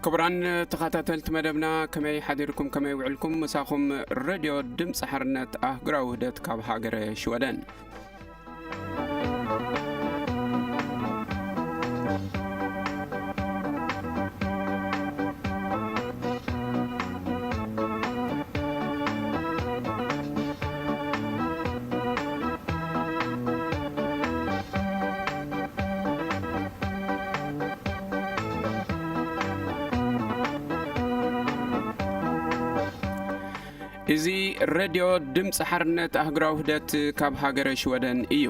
ክቡራን ተኸታተልቲ መደብና፣ ከመይ ሓዲርኩም፣ ከመይ ውዕልኩም? ምሳኹም ሬድዮ ድምፂ ሓርነት ኣህጉራዊ ውህደት ካብ ሃገረ ሽወደን። እዚ ሬድዮ ድምፂ ሓርነት ኣህጉራዊ ውህደት ካብ ሃገረ ሽወደን እዩ።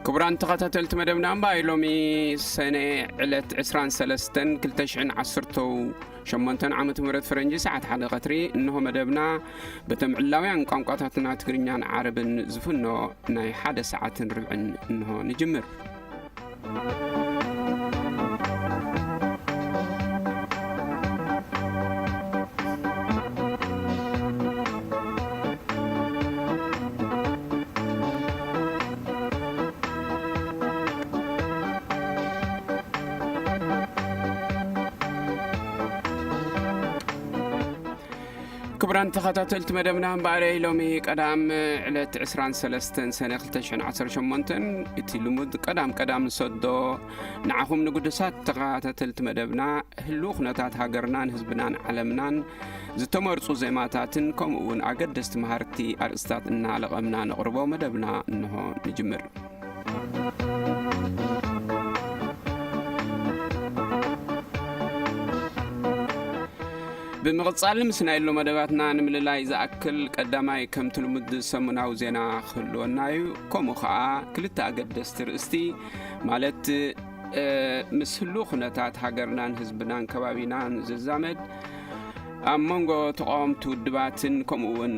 ክቡራን ተኸታተልቲ መደብና፣ እምበኣር ሎሚ ሰነ ዕለት ዕስራን ሰለስተን ክልተ ሽሕን ዓሰርተው ሸሞንተን ዓመተ ምህረት ፈረንጂ፣ ሰዓት ሓደ ቀትሪ፣ እንሆ መደብና በቶም ዕላውያን ቋንቋታትና ትግርኛን ዓረብን ዝፍኖ ናይ ሓደ ሰዓትን ርብዕን እንሆ ንጅምር። ክቡራን ተኸታተልቲ መደብና፣ እምበኣረይ ሎሚ ቀዳም ዕለት ዕስራን ሰለስተን ሰነ ክልተ ሽሕን ዓሰርተ ሸሞንተን፣ እቲ ልሙድ ቀዳም ቀዳም ንሰዶ ንዓኹም ንግዱሳት ተኸታተልቲ መደብና፣ ህልው ኩነታት ሃገርናን ህዝብናን ዓለምናን ዝተመርጹ ዜማታትን ከምኡ እውን ኣገደስቲ መሃርቲ ኣርእስታት እናለቐምና ነቕርቦ መደብና እንሆ ንጅምር። ብምቕጻል ምስ ናይ ሎ መደባትና ንምልላይ ዝኣክል፣ ቀዳማይ ከምቲ ልሙድ ሰሙናዊ ዜና ክህልወና እዩ። ከምኡ ኸኣ ክልተ ኣገደስቲ ርእስቲ፣ ማለት፣ እ፣ ምስ ህሉ ኩነታት ሃገርናን ህዝብናን ከባቢናን ዝዛመድ፣ ኣብ መንጎ ተቃወምቲ ውድባትን ከምኡ እውን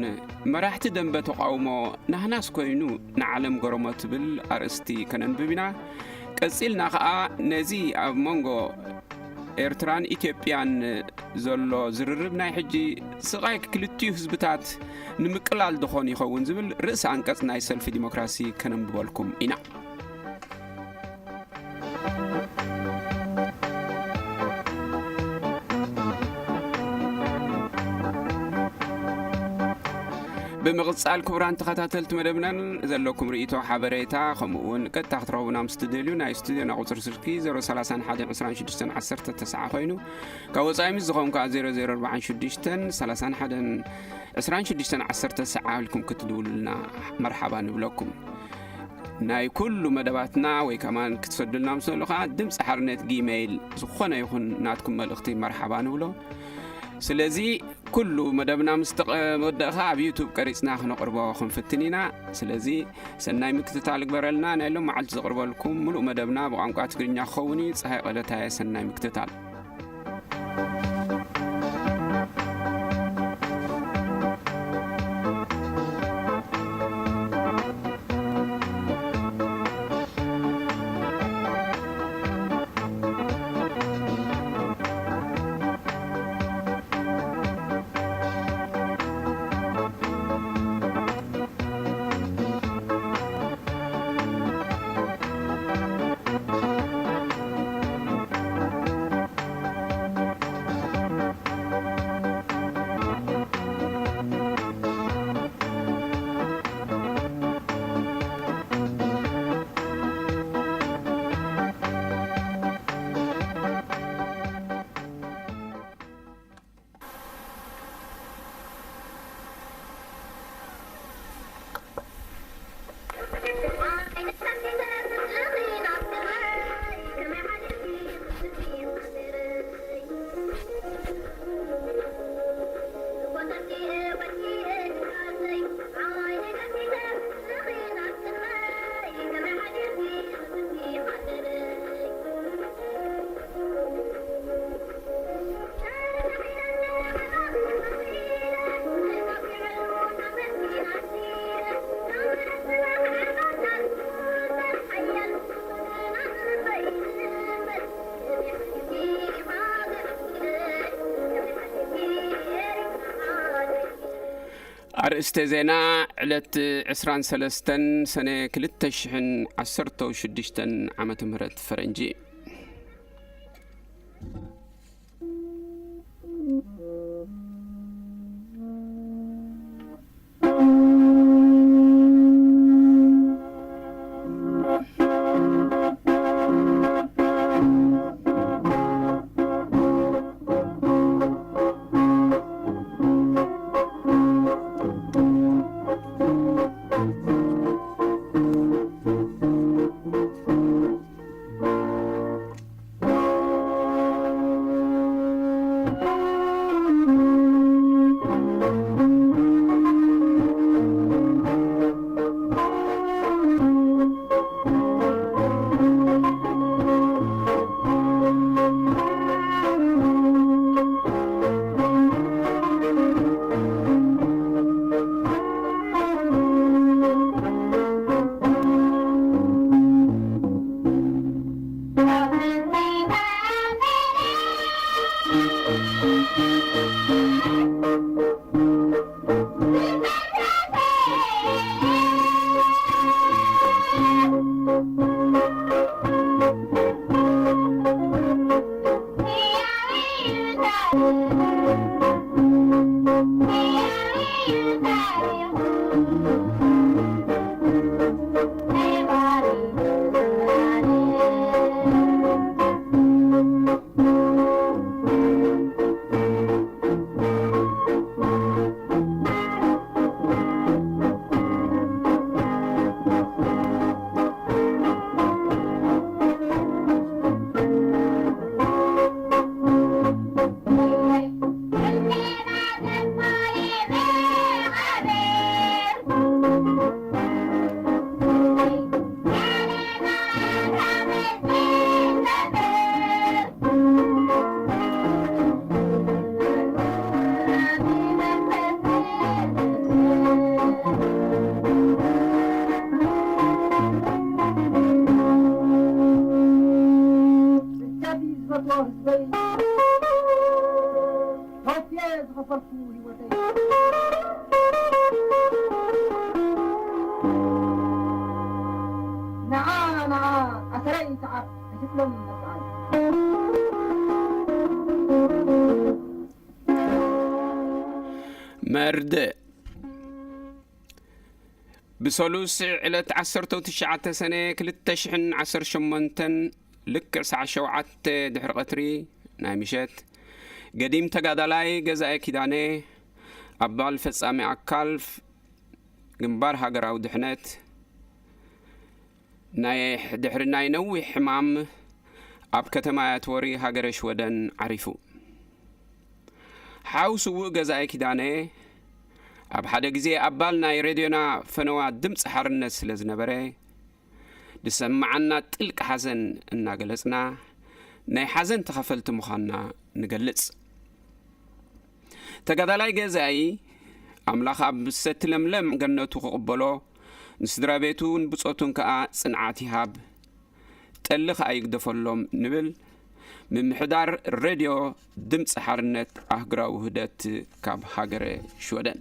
መራሕቲ ደንበ ተቃውሞ ናህናስ ኮይኑ ንዓለም ገረሞ ትብል ኣርእስቲ ከነንብብ ኢና። ቀጺልና ኸኣ ነዚ ኣብ መንጎ ኤርትራን ኢትዮጵያን ዘሎ ዝርርብ ናይ ሕጂ ስቓይ ክልቲኡ ህዝብታት ንምቅላል ድኾን ይኸውን ዝብል ርእሲ ኣንቀጽ ናይ ሰልፊ ዲሞክራሲ ከነንብበልኩም ኢና። ብምቕጻል ክቡራን ተኸታተልቲ መደብናን ዘለኩም ርእይቶ፣ ሓበሬታ፣ ከምኡ እውን ቀጥታ ክትረኽቡና ምስ ትደልዩ፣ ናይ ስቱዲዮና ቁጽሪ ስልኪ ዜሮ ሰላሳን ሓደን ዕስራን ሽዱሽተን ዓሰርተ ተስዓ ኮይኑ፣ ካብ ወጻኢ ምስ ዝኾንካ ዜሮ ዜሮ ኣርባዓን ሽዱሽተን ሰላሳን ሓደን ዕስራን ሽዱሽተን ዓሰርተ ሰዓ ኢልኩም ክትድውሉልና መርሓባ ንብለኩም። ናይ ኩሉ መደባትና ወይ ከማን ክትሰዱልና ምስ ደለኹ ከዓ ድምፂ ሓርነት ጊሜይል ዝኾነ ይኹን ናትኩም መልእኽቲ መርሓባ ንብሎ። ስለዚ ኩሉ መደብና ምስ ተቐ-፣ ወደእኻ ኣብ ዩቱብ ቀሪጽና ክነቕርቦ ክንፍትን ኢና። ስለዚ ሰናይ ምክትታል ግበረልና። ናይ ሎም መዓልቲ ዘቕርበልኩም ምሉእ መደብና ብቋንቋ ትግርኛ ክኸውን እዩ። ፀሃይ ቀለታየ፣ ሰናይ ምክትታል። ኣርእስተ ዜና። ዕለት ዕስራን ሰለስተን ሰነ ክልተ ሽሕን ዓሰርተው ሽዱሽተን ዓመተ ምህረት ፈረንጂ። ደጃፊ ዝፈትዎ ህዝበይ፣ ከፍየ ዝኸፈልኩ ህይወተይ፣ ንዓ ንዓ ኣሰረይ ሰዓብ ኣይትጥሎም መጽዓን። መርድእ። ብሰሉስ ዕለት ዓሰርተ ትሽዓተ ሰነ ክልተ ሽሕን ዓሰርተ ሸሞንተን ልክዕ ሰዓት ሸውዓተ ድሕሪ ቀትሪ ናይ ምሸት፣ ገዲም ተጋዳላይ ገዛኢ ኪዳነ፣ ኣባል ፈጻሚ ኣካል ግንባር ሃገራዊ ድሕነት፣ ናይ ድሕሪ ናይ ነዊሕ ሕማም ኣብ ከተማ ያትወሪ ሃገረ ሽወደን ዓሪፉ። ሓው ስዉእ ገዛኢ ኪዳነ ኣብ ሓደ ግዜ ኣባል ናይ ሬድዮና ፈነዋ ድምፂ ሓርነት ስለ ዝነበረ፣ ዝሰማዓና ጥልቂ ሓዘን እናገለጽና፣ ናይ ሓዘን ተኻፈልቲ ምዃንና ንገልጽ። ተጋዳላይ ገዛኢ፣ ኣምላኽ ኣብ ሰቲ ለምለም ገነቱ ክቕበሎ፣ ንስድራ ቤቱ ንብጾቱን ከኣ ጽንዓት ይሃብ፣ ጠሊ ከኣ ይግደፈሎም ንብል። ምምሕዳር ሬድዮ ድምፂ ሓርነት ኣህግራዊ ውህደት ካብ ሃገረ ሽወደን።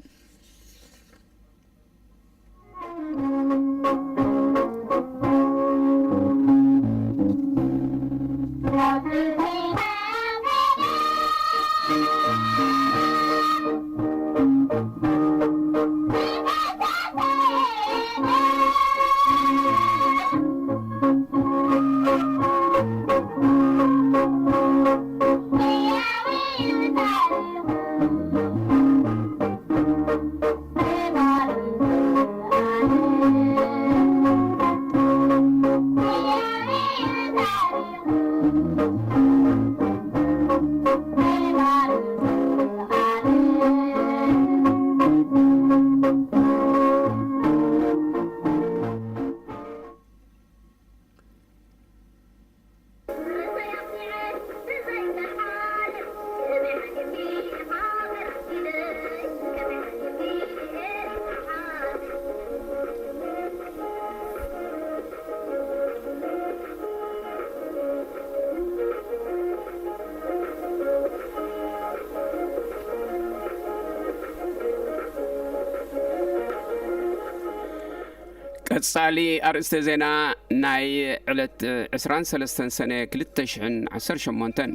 ቀጻሊ ኣርእስተ ዜና ናይ ዕለት ዕስራን ሰለስተን ሰነ ክልተ ሽሕን ዓሰርተ ሸሞንተን።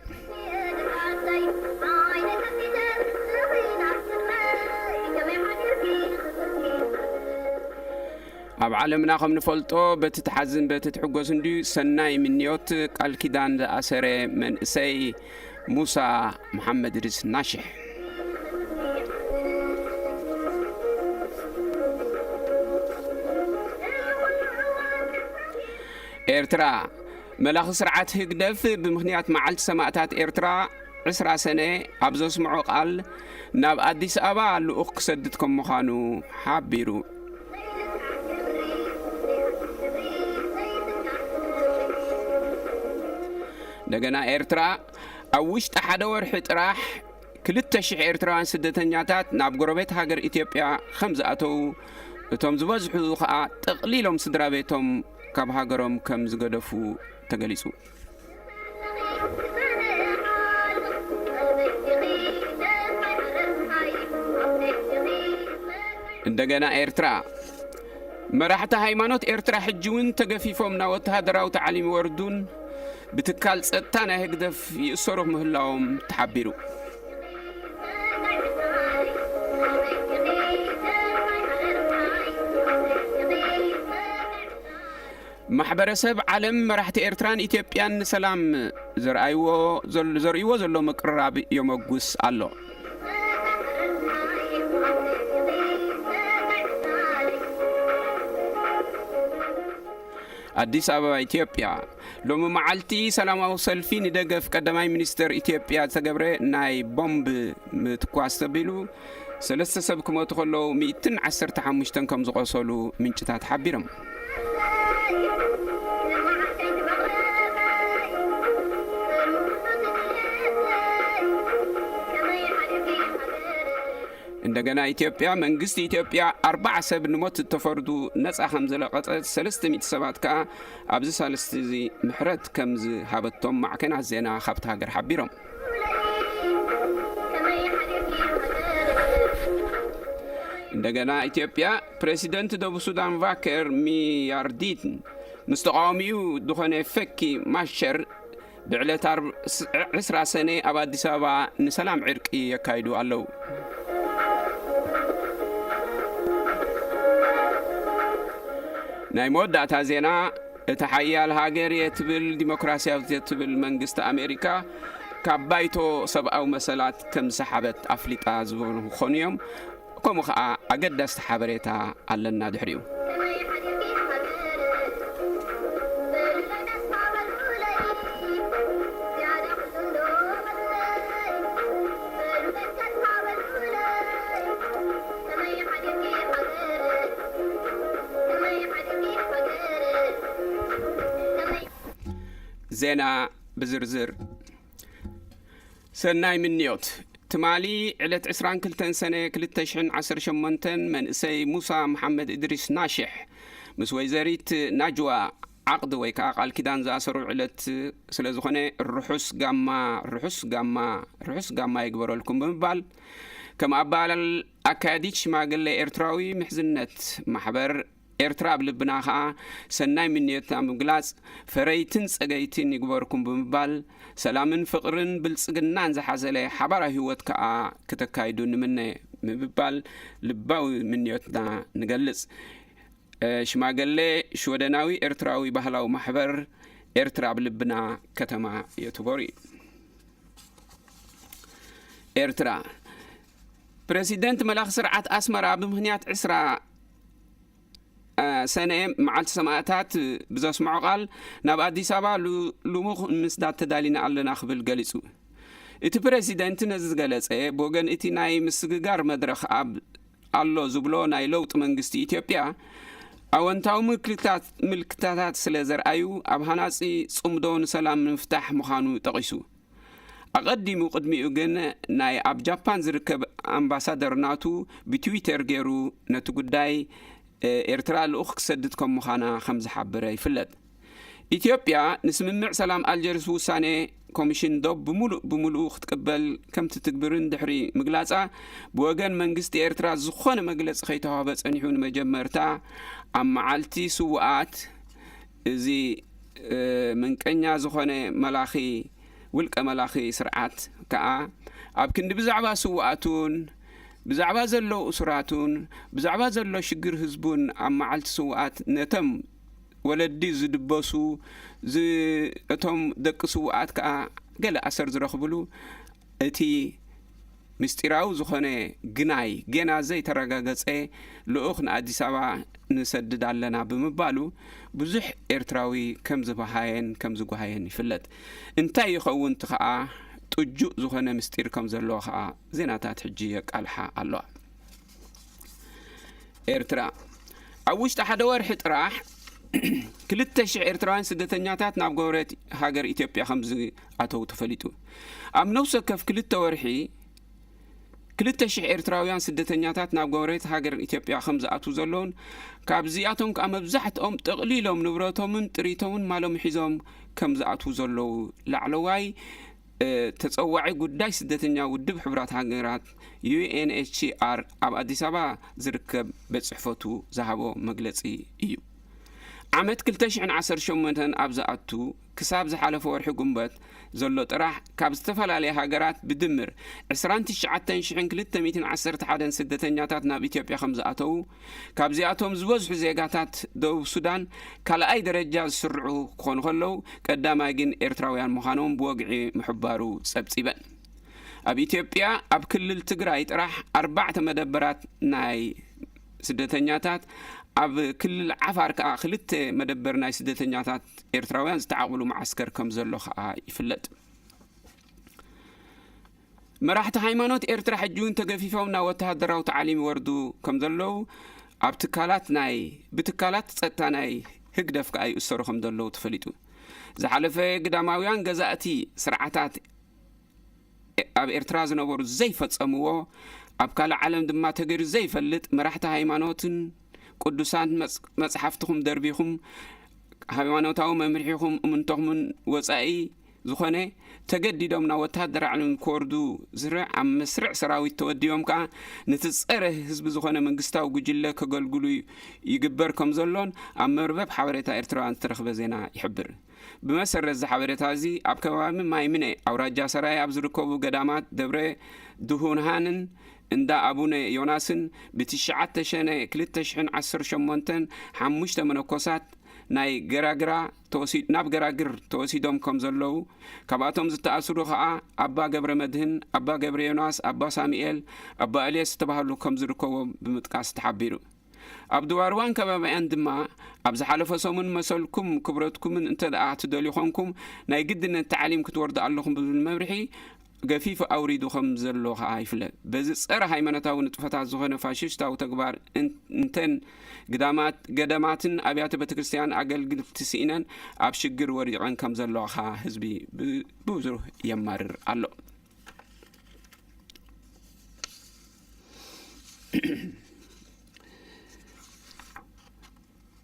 ኣብ ዓለምና ከም ንፈልጦ፣ በቲ ትሓዝን በቲ ትሕጎስን ድዩ ሰናይ ምንዮት ቃል ኪዳን ዝኣሰረ መንእሰይ ሙሳ መሓመድ እድሪስ ናሽሕ። ኤርትራ፣ መላኺ ስርዓት ህግደፍ ብምኽንያት መዓልቲ ሰማእታት ኤርትራ ዕስራ ሰነ ኣብ ዘስምዖ ቃል፣ ናብ ኣዲስ ኣበባ ልኡኽ ክሰድድ ከም ምዃኑ ሓቢሩ። እንደገና ኤርትራ፣ ኣብ ውሽጢ ሓደ ወርሒ ጥራሕ ክልተ ሽሕ ኤርትራውያን ስደተኛታት ናብ ጎረቤት ሃገር ኢትዮጵያ ከም ዝኣተዉ፣ እቶም ዝበዝሑ ከኣ ጠቕሊሎም ስድራ ቤቶም ካብ ሃገሮም ከም ዝገደፉ ተገሊጹ። እንደገና ኤርትራ፣ መራሕቲ ሃይማኖት ኤርትራ ሕጂ እውን ተገፊፎም ናብ ወተሃደራዊ ታዕሊም ይወርዱን ብትካል ጸጥታ ናይ ህግደፍ ይእሰሩ ምህላዎም ተሓቢሩ። ማሕበረሰብ ዓለም መራሕቲ ኤርትራን ኢትዮጵያን ንሰላም ዘርኣይዎ ዘል-፣ ዘርእይዎ ዘሎ ምቅርራብ የመጉስ ኣሎ። ኣዲስ ኣበባ፣ ኢትዮጵያ። ሎሚ መዓልቲ ሰላማዊ ሰልፊ ንደገፍ ቀዳማይ ሚኒስተር ኢትዮጵያ ዝተገብረ ናይ ቦምብ ምትኳስ ተቢሉ፣ ሰለስተ ሰብ ክሞቱ ከለዉ፣ ሚእትን ዓሰርተ ሓሙሽተን ከም ዝቖሰሉ ምንጭታት ሓቢሮም። እንደገና ኢትዮጵያ፣ መንግስቲ ኢትዮጵያ ኣርባዓ ሰብ ንሞት እተፈርዱ ነጻ ከም ዝለቐጸት፣ ሰለስተ ሚእቲ ሰባት ከኣ ኣብዚ ሳልስቲ እዚ ምሕረት ከም ዝሃበቶም ማዕከናት ዜና ካብቲ ሃገር ሓቢሮም። እንደገና ኢትዮጵያ፣ ፕሬዚደንት ደቡብ ሱዳን ቫከር ሚያርዲት ምስ ተቃዋሚኡ ዝኾነ ፈኪ ማሸር ብዕለት ዓርብ ስ-፣ ዕስራ ሰነ ኣብ ኣዲስ ኣበባ ንሰላም ዕርቂ የካይዱ ኣለዉ። ናይ መወዳእታ ዜና፣ እታ ሓያል ሃገር እየ ትብል ዲሞክራሲያዊት እየ ትብል መንግስቲ ኣሜሪካ ካብ ባይቶ ሰብኣዊ መሰላት ከም ዝሰሓበት ኣፍሊጣ ዝኾኑ ክኾኑ እዮም። ከምኡ ኸዓ ኣገዳስቲ ሓበሬታ ኣለና ድሕሪኡ። ዜና ብዝርዝር። ሰናይ ምንዮት። ትማሊ ዕለት ዕስራን ክልተን ሰነ ክልተ ሽሕን ዓሰርተ ሸሞንተን መንእሰይ ሙሳ መሓመድ እድሪስ ናሽሕ ምስ ወይዘሪት ናጅዋ ዓቕዲ ወይ ከዓ ቃል ኪዳን ዝኣሰሩ ዕለት ስለ ዝኾነ፣ ርሑስ ጋማ፣ ርሑስ ጋማ፣ ርሑስ ጋማ ይግበረልኩም ብምባል፣ ከም ኣባል ኣካያዲት ሽማግለ ኤርትራዊ ምሕዝነት ማሕበር ኤርትራ ኣብ ልብና ኸኣ ሰናይ ምንዮትና ብምግላጽ፣ ፈረይትን ጸገይትን ይግበርኩም ብምባል፣ ሰላምን ፍቕርን ብልጽግናን ዝሓዘለ ሓባራዊ ህይወት ከኣ ክተካይዱ ንምነ ብምባል ልባዊ ምንዮትና ንገልጽ። እ፣ ሽማገሌ ሽወደናዊ ኤርትራዊ ባህላዊ ማሕበር ኤርትራ ኣብ ልብና ከተማ የትቦሪ። ኤርትራ። ፕረሲደንት መላኺ ስርዓት ኣስመራ ብምኽንያት ዕስራ፣ እ፣ ሰነ መዓልቲ ሰማእታት ብዘስምዖ ቃል፣ ናብ ኣዲስ ኣበባ ሉ-፣ ልሙኽ ንምስዳድ ተዳሊና ኣለና ክብል ገሊጹ። እቲ ፕረሲደንት ነዚ ዝገለጸ፣ ብወገን እቲ ናይ ምስግጋር መድረኽ ኣብ ኣሎ ዝብሎ ናይ ለውጢ መንግስቲ ኢትዮጵያ፣ ኣወንታዊ ምልክታት፣ ምልክታታት ስለ ዘርኣዩ፣ ኣብ ሃናጺ ጽምዶ ንሰላም ንምፍታሕ ምዃኑ ጠቒሱ። ኣቐዲሙ፣ ቅድሚኡ ግን ናይ ኣብ ጃፓን ዝርከብ ኣምባሳደር ናቱ ብትዊተር ገይሩ ነቲ ጉዳይ፣ እ፣ ኤርትራ ልኡኽ ክሰድድ ከም ምዃና ከም ዝሓበረ ይፍለጥ። ኢትዮጵያ ንስምምዕ ሰላም ኣልጀርስ ውሳኔ ኮሚሽን ዶብ ብምሉእ ብምሉኡ ክትቅበል ከም ትትግብርን ድሕሪ ምግላጻ፣ ብወገን መንግስቲ ኤርትራ ዝኾነ መግለጺ ከይተዋህበ ጸኒሑ፣ ንመጀመርታ ኣብ መዓልቲ ስውኣት፣ እዚ መንቀኛ ዝኾነ መላኺ፣ ውልቀ መላኺ ስርዓት ከኣ፣ ኣብ ክንዲ ብዛዕባ ስውኣቱን ብዛዕባ ዘሎ እሱራቱን ብዛዕባ ዘሎ ሽግር ህዝቡን ኣብ መዓልቲ ስውኣት ነቶም ወለዲ ዝድበሱ፣ እቶም ደቂ ስውኣት ከኣ ገለ ኣሰር ዝረኽብሉ፣ እቲ ምስጢራዊ ዝኾነ ግናይ ጌና ዘይተረጋገጸ ልኡኽ ንኣዲስ ኣበባ ንሰድድ ኣለና ብምባሉ፣ ብዙሕ ኤርትራዊ ከም ዝበሃየን ከም ዝጓሃየን ይፍለጥ። እንታይ ይኸውን እቲ ኸኣ ጥጁእ ዝኾነ ምስጢር ከም ዘለዎ ኸኣ ዜናታት ሕጂ የቃልሓ ኣለዋ። ኤርትራ፣ ኣብ ውሽጢ ሓደ ወርሒ ጥራሕ ክልተ ሽሕ ኤርትራውያን ስደተኛታት ናብ ጎረቤት ሃገር ኢትዮጵያ ከም ዝኣተው ተፈሊጡ። ኣብ ነፍሲ ወከፍ ክልተ ወርሒ ክልተ ሽሕ ኤርትራውያን ስደተኛታት ናብ ጎረቤት ሃገር ኢትዮጵያ ከም ዝኣትዉ ዘለውን፣ ካብዚኣቶም ከኣ መብዛሕትኦም ጠቕሊሎም ንብረቶምን ጥሪቶምን ማሎም ሒዞም ከም ዝኣትዉ ዘለዉ ላዕለዋይ ተጸዋዒ ጉዳይ ስደተኛ ውድብ ሕቡራት ሃገራት፣ ዩ ኤን ኤች ሲ ኣር፣ ኣብ ኣዲስ ኣበባ ዝርከብ ቤት ጽሕፈቱ ዝሃቦ መግለጺ እዩ። ዓመት ክልተ ሽሕን ዓሰርተ ሸሞንተን ኣብ ዝኣቱ ክሳብ ዝሓለፈ ወርሒ ጉንበት ዘሎ ጥራሕ፣ ካብ ዝተፈላለያ ሃገራት ብድምር ዕስራን ትሽዓተን ሽሕን ክልተ ሚእትን ዓሰርተ ሓደን ስደተኛታት ናብ ኢትዮጵያ ከም ዝኣተዉ፣ ካብዚኣቶም ዝበዝሑ ዜጋታት ደቡብ ሱዳን ካልኣይ ደረጃ ዝስርዑ ክኾኑ ከለዉ፣ ቀዳማይ ግን ኤርትራውያን ምዃኖም ብወግዒ ምሕባሩ ጸብጺበን። ኣብ ኢትዮጵያ፣ ኣብ ክልል ትግራይ ጥራሕ ኣርባዕተ መደበራት ናይ ስደተኛታት፣ ኣብ ክልል ዓፋር ከኣ ክልተ መደበር ናይ ስደተኛታት ኤርትራውያን ዝተዓቕብሉ መዓስከር ከም ዘሎ ከኣ ይፍለጥ። መራሕቲ ሃይማኖት ኤርትራ ሕጂ እውን ተገፊፎም ናብ ወተሃደራዊ ታዕሊም ይወርዱ ከም ዘለዉ፣ ኣብ ትካላት ናይ፣ ብትካላት ጸጥታ ናይ ህግደፍ ከኣ ይእሰሩ ከም ዘለዉ ተፈሊጡ። ዝሓለፈ ግዳማውያን ገዛእቲ ስርዓታት ኣብ ኤርትራ ዝነበሩ ዘይፈጸምዎ፣ ኣብ ካልእ ዓለም ድማ ተገይሩ ዘይፈልጥ፣ መራሕቲ ሃይማኖትን ቅዱሳት መጽ-፣ መጽሓፍትኹም ደርቢኹም፣ ሃይማኖታዊ መምርሒኹም እምንቶኹምን ወጻኢ ዝኾነ፣ ተገዲዶም ናብ ወተሃደራዊ ዓለም ክወርዱ ዝስርዕ፣ ኣብ መስርዕ ሰራዊት ተወዲቦም ከኣ ነቲ ጸረ ህዝቢ ዝኾነ መንግስታዊ ጉጅለ ከገልግሉ ይግበር ከም ዘሎን ኣብ መርበብ ሓበሬታ ኤርትራውያን ዝተረኽበ ዜና ይሕብር። ብመሰረት እዚ ሓበሬታ እዚ፣ ኣብ ከባቢ ማይምነ ኣውራጃ ሰራየ ኣብ ዝርከቡ ገዳማት ደብረ ድሁንሃንን እንዳ ኣቡነ ዮናስን ብትሽዓተ ሸነ ክልተ ሽሕን ዓሰርተ ሸሞንተን ሓሙሽተ መነኮሳት ናይ ገራግራ ተወሲ-፣ ናብ ገራግር ተወሲዶም ከም ዘለዉ፣ ካብኣቶም ዝተኣስሩ ኸኣ ኣባ ገብረ መድህን፣ ኣባ ገብረ ዮናስ፣ ኣባ ሳሙኤል፣ ኣባ ኤልያስ ዝተባህሉ ከም ዝርከቦም ብምጥቃስ ተሓቢሩ። ኣብ ድዋርዋን ከባቢኣን ድማ፣ ኣብ ዝሓለፈ ሰሙን መሰልኩም ክብረትኩምን እንተ ደኣ ትደልዩ ኾንኩም፣ ናይ ግድነት ታዕሊም ክትወርዱ ኣለኹም ብዝብል መምርሒ ገፊፉ ኣውሪዱ ከም ዘሎ ኸኣ ይፍለጥ። በዚ ጸረ ሃይማኖታዊ ንጥፈታት ዝኾነ ፋሽስታዊ ተግባር እን-፣ እንተን ግዳማት፣ ገዳማትን ኣብያተ ቤተክርስትያን ኣገልግልቲ ስኢነን ኣብ ሽግር ወዲቐን ከም ዘለዋ ኸኣ ህዝቢ ብ-፣ ብብዙሕ የማርር ኣሎ።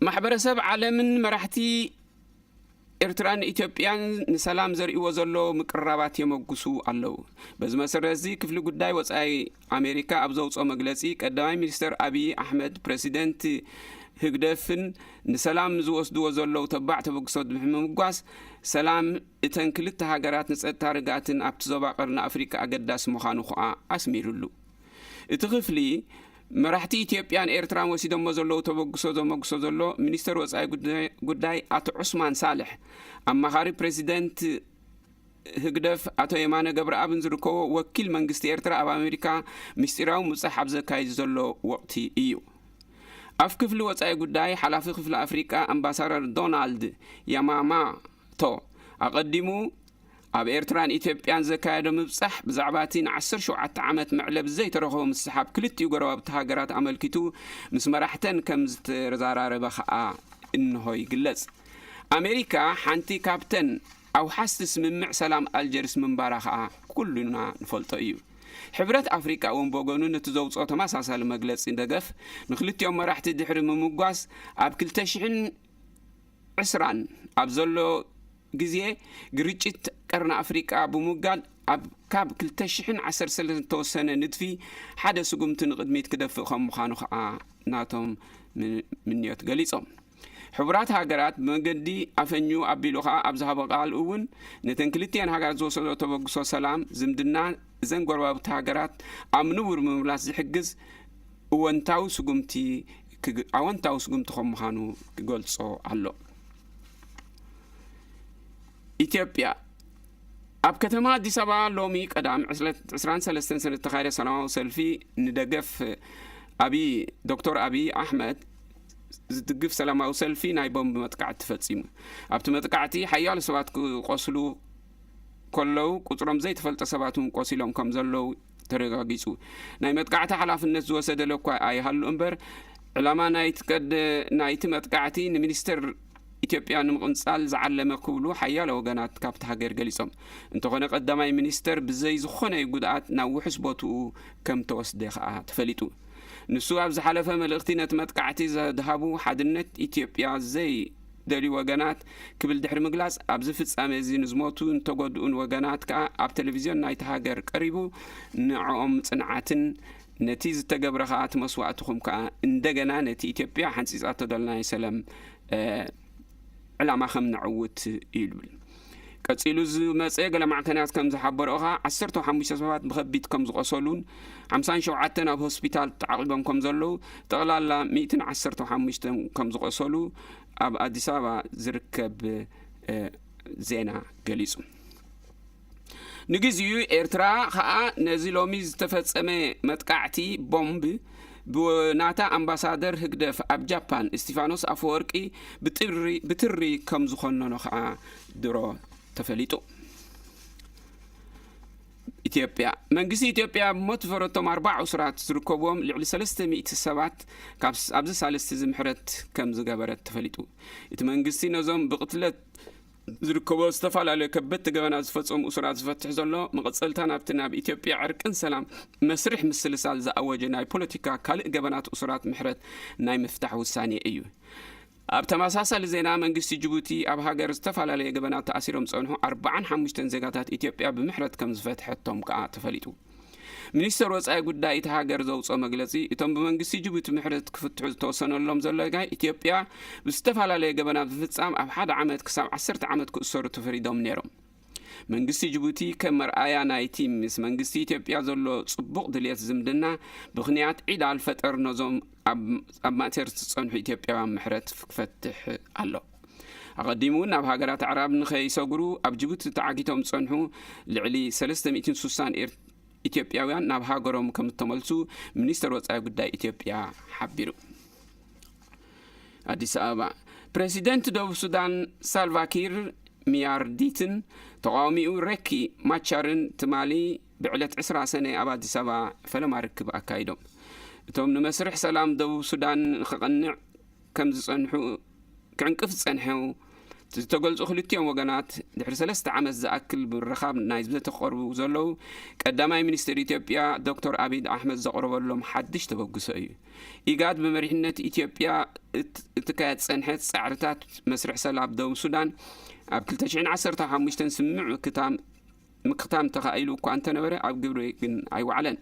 ማሕበረሰብ ዓለምን መራሕቲ ኤርትራን ኢትዮጵያን ንሰላም ዘርእይዎ ዘሎ ምቅርራባት የመጉሱ ኣለዉ። በዚ መሰረት እዚ ክፍሊ ጉዳይ ወጻኢ ኣሜሪካ ኣብ ዘውጽኦ መግለጺ፣ ቀዳማይ ሚኒስተር ኣብይ ኣሕመድ ፕረሲደንት ህግደፍን ንሰላም ዝወስድዎ ዘለዉ ተባዕ ተበግሶ ብምምጓስ፣ ሰላም እተን ክልተ ሃገራት ንጸጥታ ርግኣትን ኣብቲ ዞባ ቀርኒ ኣፍሪቃ ኣገዳሲ ምዃኑ ኸኣ ኣስሚሩሉ። እቲ ክፍሊ፣ መራሕቲ ኢትዮጵያን ኤርትራን ወሲዶሞ ዘለዉ ተበግሶ ዘመጉሶ ዘሎ፣ ሚኒስተር ወጻኢ ጉዳይ፣ ጉዳይ ኣቶ ዑስማን ሳልሕ፣ ኣማኻሪ ፕረሲደንት ህግደፍ ኣቶ የማነ ገብረኣብን ዝርከቦ ወኪል መንግስቲ ኤርትራ ኣብ ኣሜሪካ ምስጢራዊ ምብጻሕ ኣብ ዘካይድ ዘሎ ወቕቲ እዩ። ኣፍ ክፍሊ ወጻኢ ጉዳይ፣ ሓላፊ ክፍሊ ኣፍሪቃ ኣምባሳደር ዶናልድ ያማማቶ፣ ኣቐዲሙ ኣብ ኤርትራን ኢትዮጵያን ዘካየዶ ምብጻሕ፣ ብዛዕባ እቲ ንዓሰርተ ሸውዓተ ዓመት መዕለቢ ዘይተረኽቦ ምስሓብ ክልቲኡ ጎረባብቲ ሃገራት ኣመልኪቱ ምስ መራሕተን ከም ዝተዘራረበ ኸኣ እንሆ ይግለጽ። ኣሜሪካ ሓንቲ ካብተን ኣውሓስቲ ስምምዕ ሰላም ኣልጀርስ ምንባራ ኸኣ ኩሉና ንፈልጦ እዩ። ሕብረት ኣፍሪቃ እውን ብወገኑ ነቲ ዘውጽኦ ተመሳሳሊ መግለጺ ደገፍ ንክልቲኦም መራሕቲ ድሕሪ ምምጓስ፣ ኣብ ክልተ ሽሕን ዕስራን ኣብ ዘሎ ግዜ ግርጭት ቀርኒ ኣፍሪቃ ብምውጋድ፣ ኣብ ካብ ክልተ ሽሕን ዓሰርተ ሰለስተን ዝተወሰነ ንድፊ ሓደ ስጉምቲ ንቕድሚት ክደፍእ ከም ምዃኑ ኸኣ ናቶም ምንዮት ገሊጾም። ሕቡራት ሃገራት ብመገዲ ኣፈኙ ኣቢሉ ከኣ ኣብ ዝሃቦ ቃል እውን ነተን ክልቲኤን ሃገራት ዝወሰዶ ተበግሶ ሰላም ዝምድና እዘን ጎረባብቲ ሃገራት ኣብ ንቡር ምምላስ ዝሕግዝ እወንታዊ ስጉምቲ ኣወንታዊ ስጉምቲ ከም ምዃኑ ክገልጾ ኣሎ። ኢትዮጵያ ኣብ ከተማ ኣዲስ ኣበባ ሎሚ ቀዳም ዕስራን ሰለስተን ሰነ ዝተኻየደ ሰላማዊ ሰልፊ ንደገፍ ኣብይ ዶክተር ኣብይ ኣሕመድ ዝድግፍ ሰላማዊ ሰልፊ ናይ ቦምብ መጥቃዕቲ ተፈጺሙ። ኣብቲ መጥቃዕቲ ሓያሎ ሰባት ክቆስሉ ከለዉ ቁጽሮም ዘይተፈልጠ ሰባት እውን ቆሲሎም ከም ዘለዉ ተረጋጊጹ። ናይ መጥቃዕቲ ሓላፍነት ዝወሰደ ለኳ ኣይሃሉ እምበር ዕላማ ናይቲ መጥቃዕቲ ንሚኒስተር ኢትዮጵያ ንምቕንጻል ዝዓለመ ክብሉ ሓያሎ ወገናት ካብቲ ሃገር ገሊጾም። እንተኾነ ቀዳማይ ሚኒስተር ብዘይ ዝኾነ ጉድኣት ናብ ውሑስ ቦትኡ ከም ተወስደ ከኣ ተፈሊጡ። ንሱ ኣብ ዝሓለፈ መልእኽቲ ነቲ መጥቃዕቲ ዘድሃቡ ሓድነት ኢትዮጵያ ዘይደልዩ ወገናት ክብል ድሕሪ ምግላጽ ኣብዚ ፍጻሜ እዚ ንዝሞቱ ንተጎድኡን ወገናት ከኣ ኣብ ቴሌቪዝዮን ናይቲ ሃገር ቀሪቡ ንዕኦም ጽንዓትን ነቲ ዝተገብረ ከኣ እቲ መስዋእትኹም ከኣ እንደገና ነቲ ኢትዮጵያ ሓንጺጻቶ ደላ ናይ ሰላም ዕላማ ከም ነዕውት እዩ ዝብል። ቀጺሉ ዝመጸ ገለ ማዕከናት ከም ዝሓበረኦ ከኣ ዓሰርተ ሓሙሽተ ሰባት ብኸቢድ ከም ዝቆሰሉን ሓምሳን ሸውዓተን ኣብ ሆስፒታል ተዓቂቦም ከም ዘለዉ ጠቕላላ ሚእትን ዓሰርተ ሓሙሽተን ከም ዝቆሰሉ ኣብ ኣዲስ ኣበባ ዝርከብ ዜና ገሊጹ። ንግዚኡ ኤርትራ ከኣ ነዚ ሎሚ ዝተፈጸመ መጥቃዕቲ ቦምብ ብናታ ኣምባሳደር ህግደፍ ኣብ ጃፓን እስቲፋኖስ ኣፈወርቂ ብትሪ ከም ዝኾነኖ ከኣ ድሮ ተፈሊጡ። ኢትዮጵያ መንግስቲ ኢትዮጵያ ብሞት ዝፈረቶም ኣርባዕ እሱራት ዝርከብዎም ልዕሊ ሰለስተ ሚእቲ ሰባት ኣብዚ ሳልስቲ እዚ ምሕረት ከም ዝገበረት ተፈሊጡ። እቲ መንግስቲ ነዞም ብቕትለት ዝርከቦ ዝተፈላለዩ ከበድቲ ገበናት ዝፈጸሙ እሱራት ዝፈትሕ ዘሎ መቐጸልታ ናብቲ ናብ ኢትዮጵያ ዕርቅን ሰላም መስርሕ ምስልሳል ዝኣወጀ ናይ ፖለቲካ ካልእ ገበናት እሱራት ምሕረት ናይ ምፍታሕ ውሳኔ እዩ። ኣብ ተመሳሳሊ ዜና መንግስቲ ጅቡቲ ኣብ ሃገር ዝተፈላለየ ገበናት ተኣሲሮም ዝጸንሑ ኣርባዓን ሓሙሽተን ዜጋታት ኢትዮጵያ ብምሕረት ከም ዝፈትሐቶም ከኣ ተፈሊጡ። ሚኒስተር ወጻኢ ጉዳይ እቲ ሃገር ዘውጽኦ መግለጺ እቶም ብመንግስቲ ጅቡቲ ምሕረት ክፍትሑ ዝተወሰነሎም ዘሎ ኢትዮጵያ ብዝተፈላለየ ገበናት ብምፍጻም ኣብ ሓደ ዓመት ክሳብ ዓሰርተ ዓመት ክእሰሩ ተፈሪዶም ነይሮም። መንግስቲ ጅቡቲ ከም መርኣያ ናይቲ ምስ መንግስቲ ኢትዮጵያ ዘሎ ጽቡቕ ድልየት ዝምድና ብኽንያት ዒድ ኣልፈጠር ነዞም ኣብ ማእሰርቲ ዝጸንሑ ኢትዮጵያውያን ምሕረት ክፈትሕ ኣሎ። ኣቐዲሙ እውን ናብ ሃገራት ኣዕራብ ንኸይሰግሩ ኣብ ጅቡቲ ተዓጊቶም ዝጸንሑ ልዕሊ ሰለስተ ሚእትን ስሳን ኢትዮጵያውያን ናብ ሃገሮም ከም እተመልሱ ሚኒስተር ወጻኢ ጉዳይ ኢትዮጵያ ሓቢሩ። ኣዲስ ኣበባ። ፕረሲደንት ደቡብ ሱዳን ሳልቫኪር ሚያርዲትን ተቓዋሚኡ ሬኪ ማቻርን ትማሊ ብዕለት ዕስራ ሰነ ኣብ ኣዲስ ኣበባ ፈለማ ርክብ ኣካይዶም። እቶም ንመስርሕ ሰላም ደቡብ ሱዳን ንኸቐንዕ ከም ዝጸንሑ ክዕንቅፍ ዝጸንሑ ዝተገልጹ ክልቲኦም ወገናት ድሕሪ ሰለስተ ዓመት ዝኣክል ብምርኻብ ናይ ዘተቐርቡ ዘለዉ ቀዳማይ ሚኒስትር ኢትዮጵያ ዶክተር ኣቢይ ኣሕመድ ዘቕረበሎም ሓድሽ ተበግሶ እዩ። ኢጋድ ብመሪሕነት ኢትዮጵያ እትካየድ ጸንሐት ጻዕርታት መስርሕ ሰላም ደቡብ ሱዳን ኣብ ክልተ ሽሕን ዓሰርተ ሓሙሽተን ስምዕ ምክታም ተኻኢሉ እኳ እንተነበረ ኣብ ግብሪ ግን ኣይወዓለን።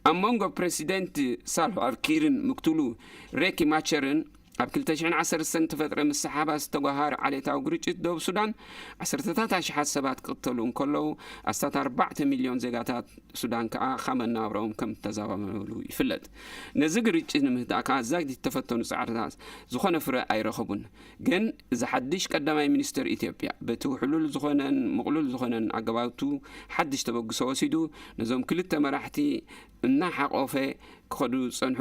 ኣብ መንጎ ፕረሲደንት ሳልቫ ኪርን ምክትሉ ሬኪ ማቸርን ኣብ ክልተ ሽሕን ዓሰርተ ዝተፈጥረ ምስሓባ ዝተጓሃረ ዓሌታዊ ግርጭት ደቡብ ሱዳን ዓሰርተታት ኣሽሓት ሰባት ክቕተሉ እንከለዉ ኣስታት ኣርባዕተ ሚልዮን ዜጋታት ሱዳን ከኣ ካብ መነባብሮኦም ከም ተዛባበሉ ይፍለጥ። ነዚ ግርጭት ንምህዳእ ከኣ ዛጊት ዝተፈተኑ ጻዕርታት ዝኾነ ፍረ ኣይረኸቡን። ግን እዚ ሓድሽ ቀዳማይ ሚኒስትር ኢትዮጵያ በቲ ውሕሉል ዝኾነን ምቕሉል ዝኾነን ኣገባብቱ ሓድሽ ተበግሶ ወሲዱ ነዞም ክልተ መራሕቲ እናሓቆፈ ክኸዱ ዝጸንሑ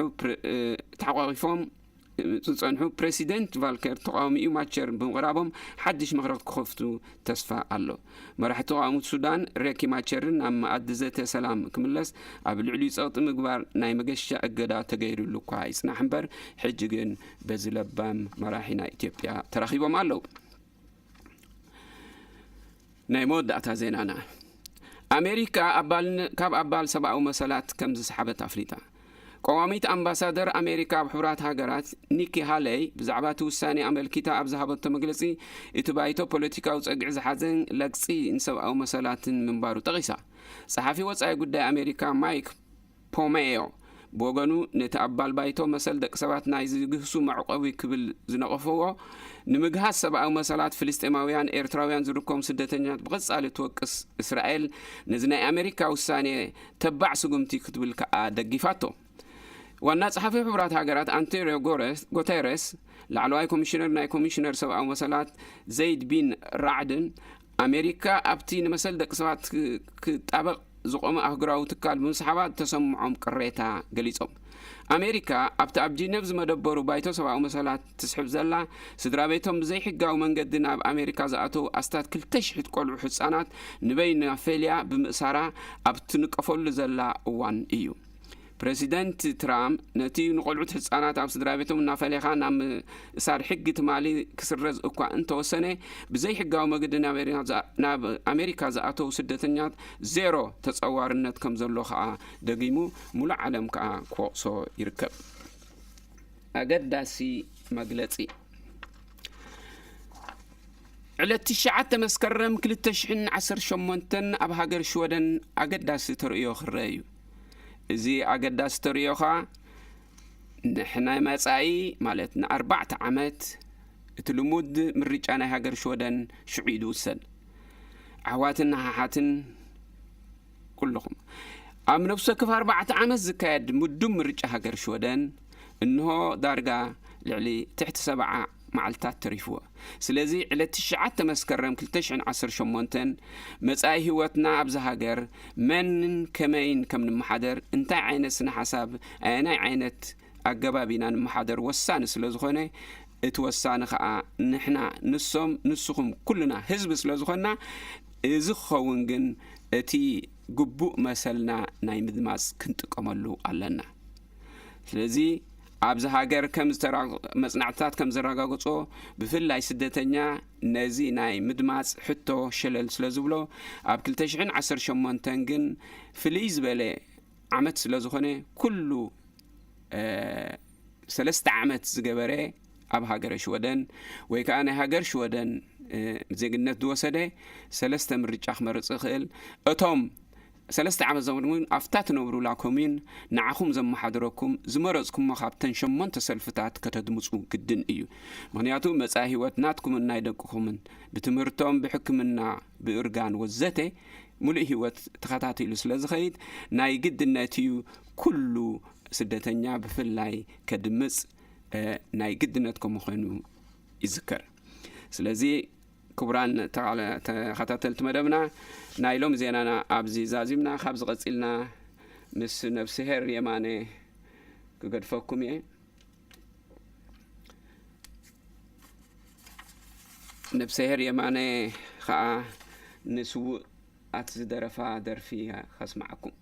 ተሓቋቂፎም ዝጸንሑ ፕረሲደንት ቫልከር ተቓዋሚኡ ማቸር ብምቕራቦም ሓድሽ መኽረኽ ክኸፍቱ ተስፋ ኣሎ። መራሕቲ ተቓውሞ ሱዳን ሬኪ ማቸርን ናብ መኣዲ ዘተ ሰላም ክምለስ ኣብ ልዕሊኡ ጸቕጢ ምግባር ናይ መገሻ እገዳ ተገይሩሉ እኳ ይጽናሕ እምበር ሕጂ ግን በዚ ለባም መራሒ ናይ ኢትዮጵያ ተራኺቦም ኣለዉ። ናይ መወዳእታ ዜናና ኣሜሪካ ካብ ኣባል ሰብኣዊ መሰላት ከም ዝሰሓበት ኣፍሊጣ። ቀዋሚት ኣምባሳደር ኣሜሪካ ኣብ ሕቡራት ሃገራት ኒኪ ሃለይ ብዛዕባ እቲ ውሳኔ ኣመልኪታ ኣብ ዝሃበቶ መግለጺ እቲ ባይቶ ፖለቲካዊ ጸግዒ ዝሓዘን ለግጺ ንሰብኣዊ መሰላትን ምንባሩ ጠቒሳ። ጸሓፊ ወጻኢ ጉዳይ ኣሜሪካ ማይክ ፖሜዮ ብወገኑ፣ ነቲ ኣባል ባይቶ መሰል ደቂ ሰባት ናይ ዝግህሱ መዕቆቢ ክብል ዝነቐፈዎ፣ ንምግሃስ ሰብኣዊ መሰላት ፍልስጤማውያን ኤርትራውያን ዝርከቦም ስደተኛታት ብቐጻሊ ትወቅስ እስራኤል፣ ነዚ ናይ ኣሜሪካ ውሳኔ ተባዕ ስጉምቲ ክትብል ከኣ ደጊፋቶ። ዋና ጸሓፊ ሕቡራት ሃገራት ኣንቶኒዮ ጎረስ-፣ ጎተረስ፣ ላዕለዋይ ኮሚሽነር ናይ ኮሚሽነር ሰብኣዊ መሰላት ዘይድ ቢን ራዕድን፣ ኣሜሪካ ኣብቲ ንመሰል ደቂ ሰባት ክ-፣ ክጣበቕ ዝቖመ ኣህጉራዊ ትካል ብምስሓባ ዝተሰምዖም ቅሬታ ገሊጾም። ኣሜሪካ ኣብቲ ኣብ ጂነቭ ዝመደበሩ ባይቶ ሰብኣዊ መሰላት ትስሕብ ዘላ፣ ስድራ ቤቶም ብዘይሕጋዊ መንገዲ ናብ ኣሜሪካ ዝኣተዉ ኣስታት ክልተ ሽሕ ቆልዑ ህጻናት ንበይና ፈልያ ብምእሳራ ኣብ ትንቀፈሉ ዘላ እዋን እዩ። ፕረሲደንት ትራምፕ ነቲ ንቆልዑት ህጻናት ኣብ ስድራ ቤቶም እናፈለኻ ናብ ምእሳር ሕጊ ትማሊ ክስረዝ እኳ እንተወሰነ፣ ብዘይሕጋዊ መገዲ ናብ ኣሜሪካ ዝኣ-፣ ናብ ኣሜሪካ ዝኣተዉ ስደተኛት ዜሮ ተጸዋርነት ከም ዘሎ ከኣ ደጊሙ፣ ሙሉእ ዓለም ከኣ ክወቕሶ ይርከብ። ኣገዳሲ መግለጺ። ዕለት ትሽዓተ መስከረም ክልተ ሽሕን ዓሰርተ ሸሞንተን ኣብ ሃገር ሽወደን ኣገዳሲ ተርእዮ ክረአ እዩ። እዚ ኣገዳሲ ተርእዮ ኸኣ ንሕና መጻኢ፣ ማለት ንኣርባዕተ ዓመት፣ እቲ ልሙድ ምርጫ ናይ ሃገር ሽወደን ሽዑ እዩ ዝውሰን። ኣሕዋትን ኣሓሓትን ኩልኹም፣ ኣብ ነፍሲ ወከፍ ኣርባዕተ ዓመት ዝካየድ ምዱብ ምርጫ ሃገር ሽወደን እንሆ ዳርጋ ልዕሊ ትሕቲ ሰብዓ መዓልታት ተሪፍዎ። ስለዚ ዕለት ትሽዓተ መስከረም ክልተ ሽሕን ዓሰርተ ሸሞንተን መጻኢ ህይወትና ኣብዛ ሃገር መንን ከመይን ከም ንመሓደር፣ እንታይ ዓይነት ስነ ሓሳብ፣ ኣየናይ ዓይነት ኣገባብ ኢና ንመሓደር ወሳኒ ስለ ዝኾነ፣ እቲ ወሳኒ ኸኣ ንሕና፣ ንሶም፣ ንስኹም፣ ኩልና ህዝቢ ስለ ዝኾንና፣ እዚ ክኸውን ግን እቲ ግቡእ መሰልና ናይ ምድማጽ ክንጥቀመሉ ኣለና። ስለዚ ኣብዚ ሃገር ከም ዝተራ-፣ መጽናዕትታት ከም ዘረጋግጾ፣ ብፍላይ ስደተኛ ነዚ ናይ ምድማጽ ሕቶ ሸለል ስለ ዝብሎ፣ ኣብ ክልተ ሽሕን ዓሰርተ ሸሞንተን ግን ፍልይ ዝበለ ዓመት ስለ ዝኾነ፣ ኩሉ፣ እ፣ ሰለስተ ዓመት ዝገበረ ኣብ ሃገረ ሽወደን ወይ ከኣ ናይ ሃገር ሽወደን፣ እ፣ ዜግነት ዝወሰደ ሰለስተ ምርጫ ክመርጽ ይኽእል። እቶም ሰለስተ ዓመት ዘመድኩም ኣብታ ትነብሩላ ኮምዩን ንዓኹም ዘመሓድረኩም ዝመረጽኩሞ ካብተን ሸሞንተ ሰልፍታት ከተድምጹ ግድን እዩ። ምኽንያቱ መጻኢ ህይወት ናትኩምን ናይ ደቅኹምን ብትምህርቶም፣ ብሕክምና፣ ብእርጋን ወዘተ ሙሉእ ህይወት ተኸታቲሉ ስለ ዝኸይድ ናይ ግድነት እዩ ኩሉ ስደተኛ ብፍላይ ከድምጽ፣ እ፣ ናይ ግድነት ከም ምዃኑ ይዝከር። ስለዚ ክቡራን ተቓለ-፣ ተኸታተልቲ መደብና፣ ናይ ሎም ዜናና ኣብዚ ዛዚምና። ካብዚ ቀጺልና ምስ ነብስሄር የማነ ክገድፈኩም እየ። ነብስሄር የማነ ኸኣ ንስውኣት ዝደረፋ ደርፊ ከስምዓኩም።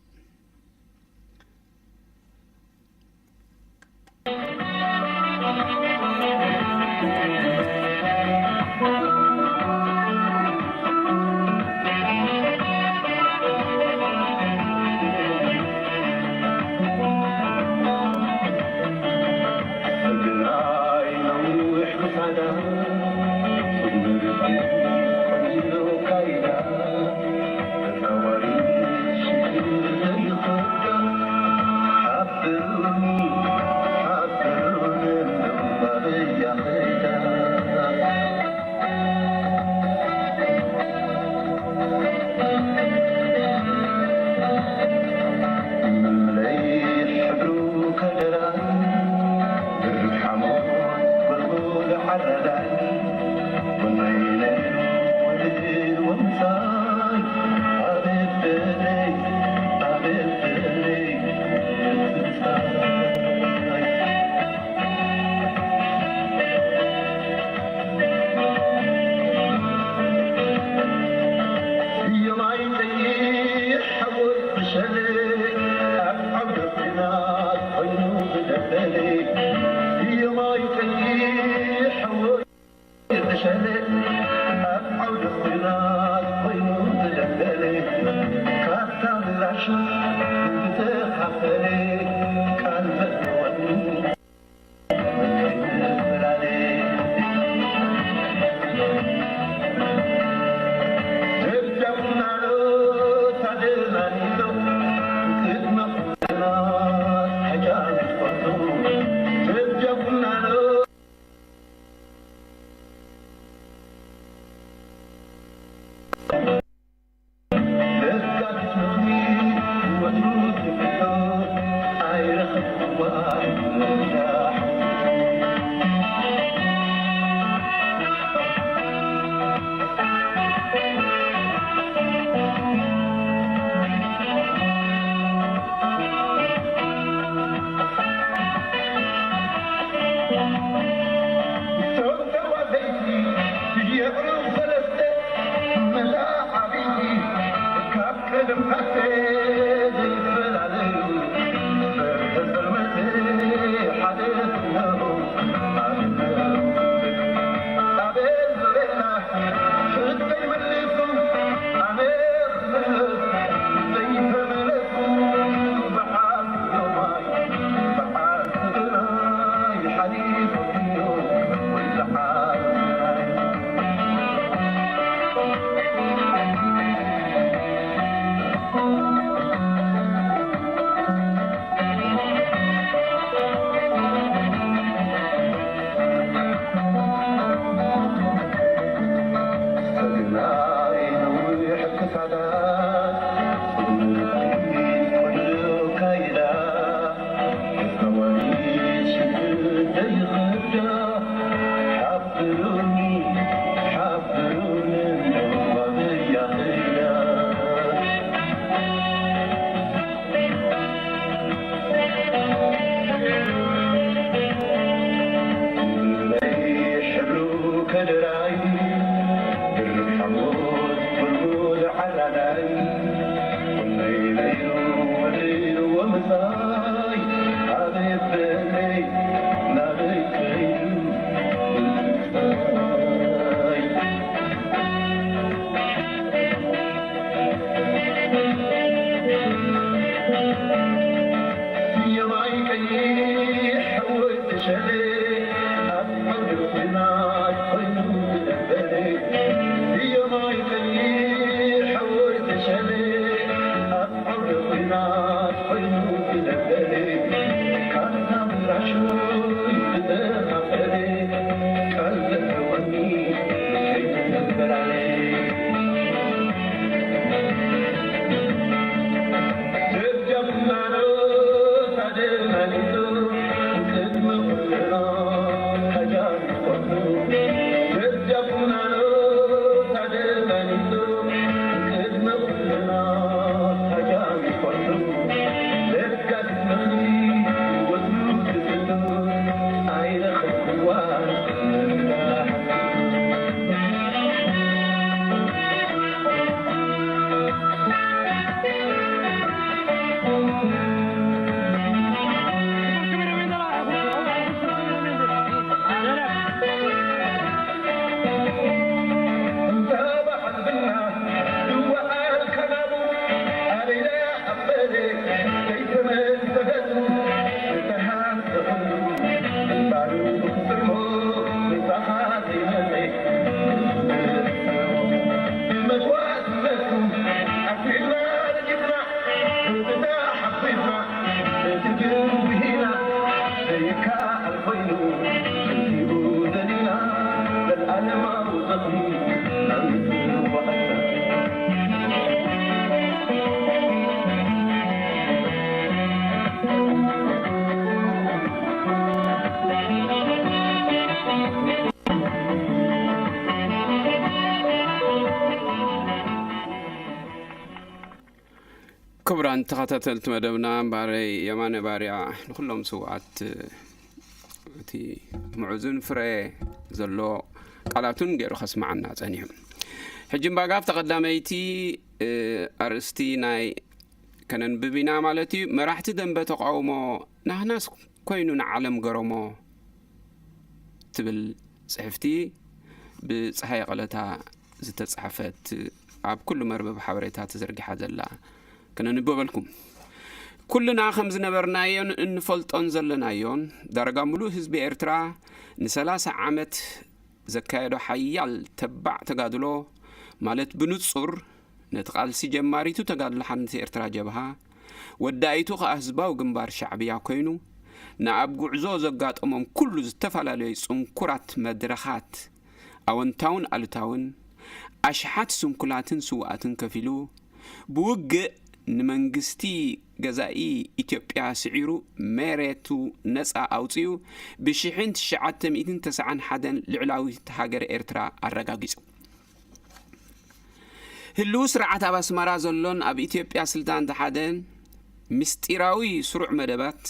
ድራይ ድርብ ሓሞት ጉልጉል ዓራዳይ፣ ቁነይ ነይሩ ወዲሉ ወምሳይ፣ ኣቤት በለይ ናበይ ከይዱ ብምሳይ። የማይ ቀይሕ ወዲ ሸለ ኣብ ዓውዲ ኲናት ኮይኑ ዝነበረ። የማይ ቀይሕ ወዲ ሸለ ኣብ ዓውዲ ኲናት ኮይኑ ዝነበረ። ካርታ ምራሹ ዝተኻፈለ ቃል ዘለወኒ ከይትነብር ኣለ። ክቡራን ተኸታተልቲ መደብና፣ እምባረይ የማነ ባርያ ንኹሎም ስውኣት እቲ ምዑዝን ፍረ ዘሎ ቃላቱን ገይሩ ከስምዓና ጸኒሑ። ሕጂ እምባጋ ኣብታ ቀዳመይቲ፣ እ፣ ኣርእስቲ ናይ ከነንብብ ኢና ማለት እዩ። መራሕቲ ደንበ ተቃውሞ ናህናስ ኮይኑ ንዓለም ገረሞ ትብል ጽሕፍቲ ብጸሃየ ቀለታ ዝተጻሕፈት ኣብ ኩሉ መርበብ ሓበሬታ ተዘርጊሓ ዘላ ከነንብበልኩም። ኩልና ከም ዝነበርናዮን እንፈልጦን ዘለናዮን ዳርጋ ምሉእ ህዝቢ ኤርትራ ንሰላሳ ዓመት ዘካየዶ ሓያል ተባዕ ተጋድሎ ማለት ብንጹር ነቲ ቃልሲ ጀማሪቱ ተጋድሎ ሓርነት ኤርትራ ጀብሃ፣ ወዳኢቱ ከኣ ህዝባዊ ግንባር ሻዕብያ ኮይኑ፣ ንኣብ ጉዕዞ ዘጋጠሞም ኩሉ ዝተፈላለዩ ጽንኩራት መድረኻት ኣወንታውን ኣሉታውን፣ ኣሽሓት ስንኩላትን ስውኣትን ከፊሉ፣ ብውግእ ንመንግስቲ ገዛኢ ኢትዮጵያ ስዒሩ፣ መሬቱ ነጻ ኣውጺኡ፣ ብሽሕን ትሽዓተ ሚእትን ተስዓን ሓደን ልዕላዊት ሃገረ ኤርትራ ኣረጋጊጹ። ህልው ስርዓት ኣብ ኣስመራ ዘሎን ኣብ ኢትዮጵያ ስልጣን ዝሓዘን ምስጢራዊ ስሩዕ መደባት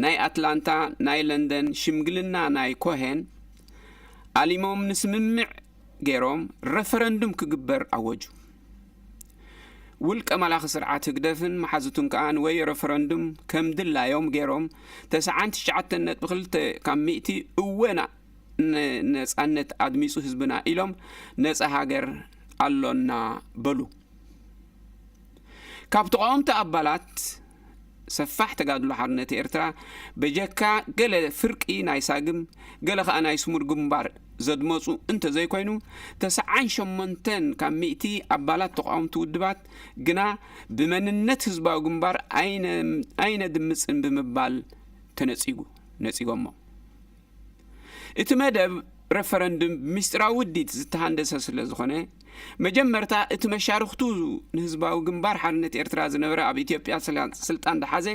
ናይ ኣትላንታ፣ ናይ ለንደን፣ ሽምግልና ናይ ኮሄን ኣሊሞም ንስምምዕ ገይሮም ረፈረንዱም ክግበር ኣወጁ። ውልቀ መላኺ ስርዓት ህግደፍን መሓዙቱን ከኣ ንወዮ ረፈረንዱም ከም ድላዮም ገይሮም ተስዓን ትሽዓተን ነጥቢ ክልተ ካብ ሚእቲ እወ ና-፣ ን-፣ ነጻነት ኣድሚጹ ህዝብና ኢሎም ነጻ ሃገር ኣሎና በሉ። ካብ ተቓወምቲ ኣባላት ሰፋሕ ተጋድሎ ሓርነት ኤርትራ በጀካ ገለ ፍርቂ ናይ ሳግም፣ ገለ ከኣ ናይ ስሙር ግንባር ዘድመጹ እንተዘይኮይኑ፣ ተስዓን ሸሞንተን ካብ ሚእቲ ኣባላት ተቓወምቲ ውድባት ግና ብመንነት ህዝባዊ ግንባር ኣይነ-፣ ኣይነድምጽን ብምባል ተነጺጉ፣ ነጺጎሞ። እቲ መደብ ረፈረንድም ብምስጢራዊ ውዲት ዝተሃንደሰ ስለ ዝኾነ፣ መጀመርታ እቲ መሻርኽቱ ንህዝባዊ ግንባር ሓርነት ኤርትራ ዝነበረ ኣብ ኢትዮጵያ ስላ-፣ ስልጣን ዝሓዘ፣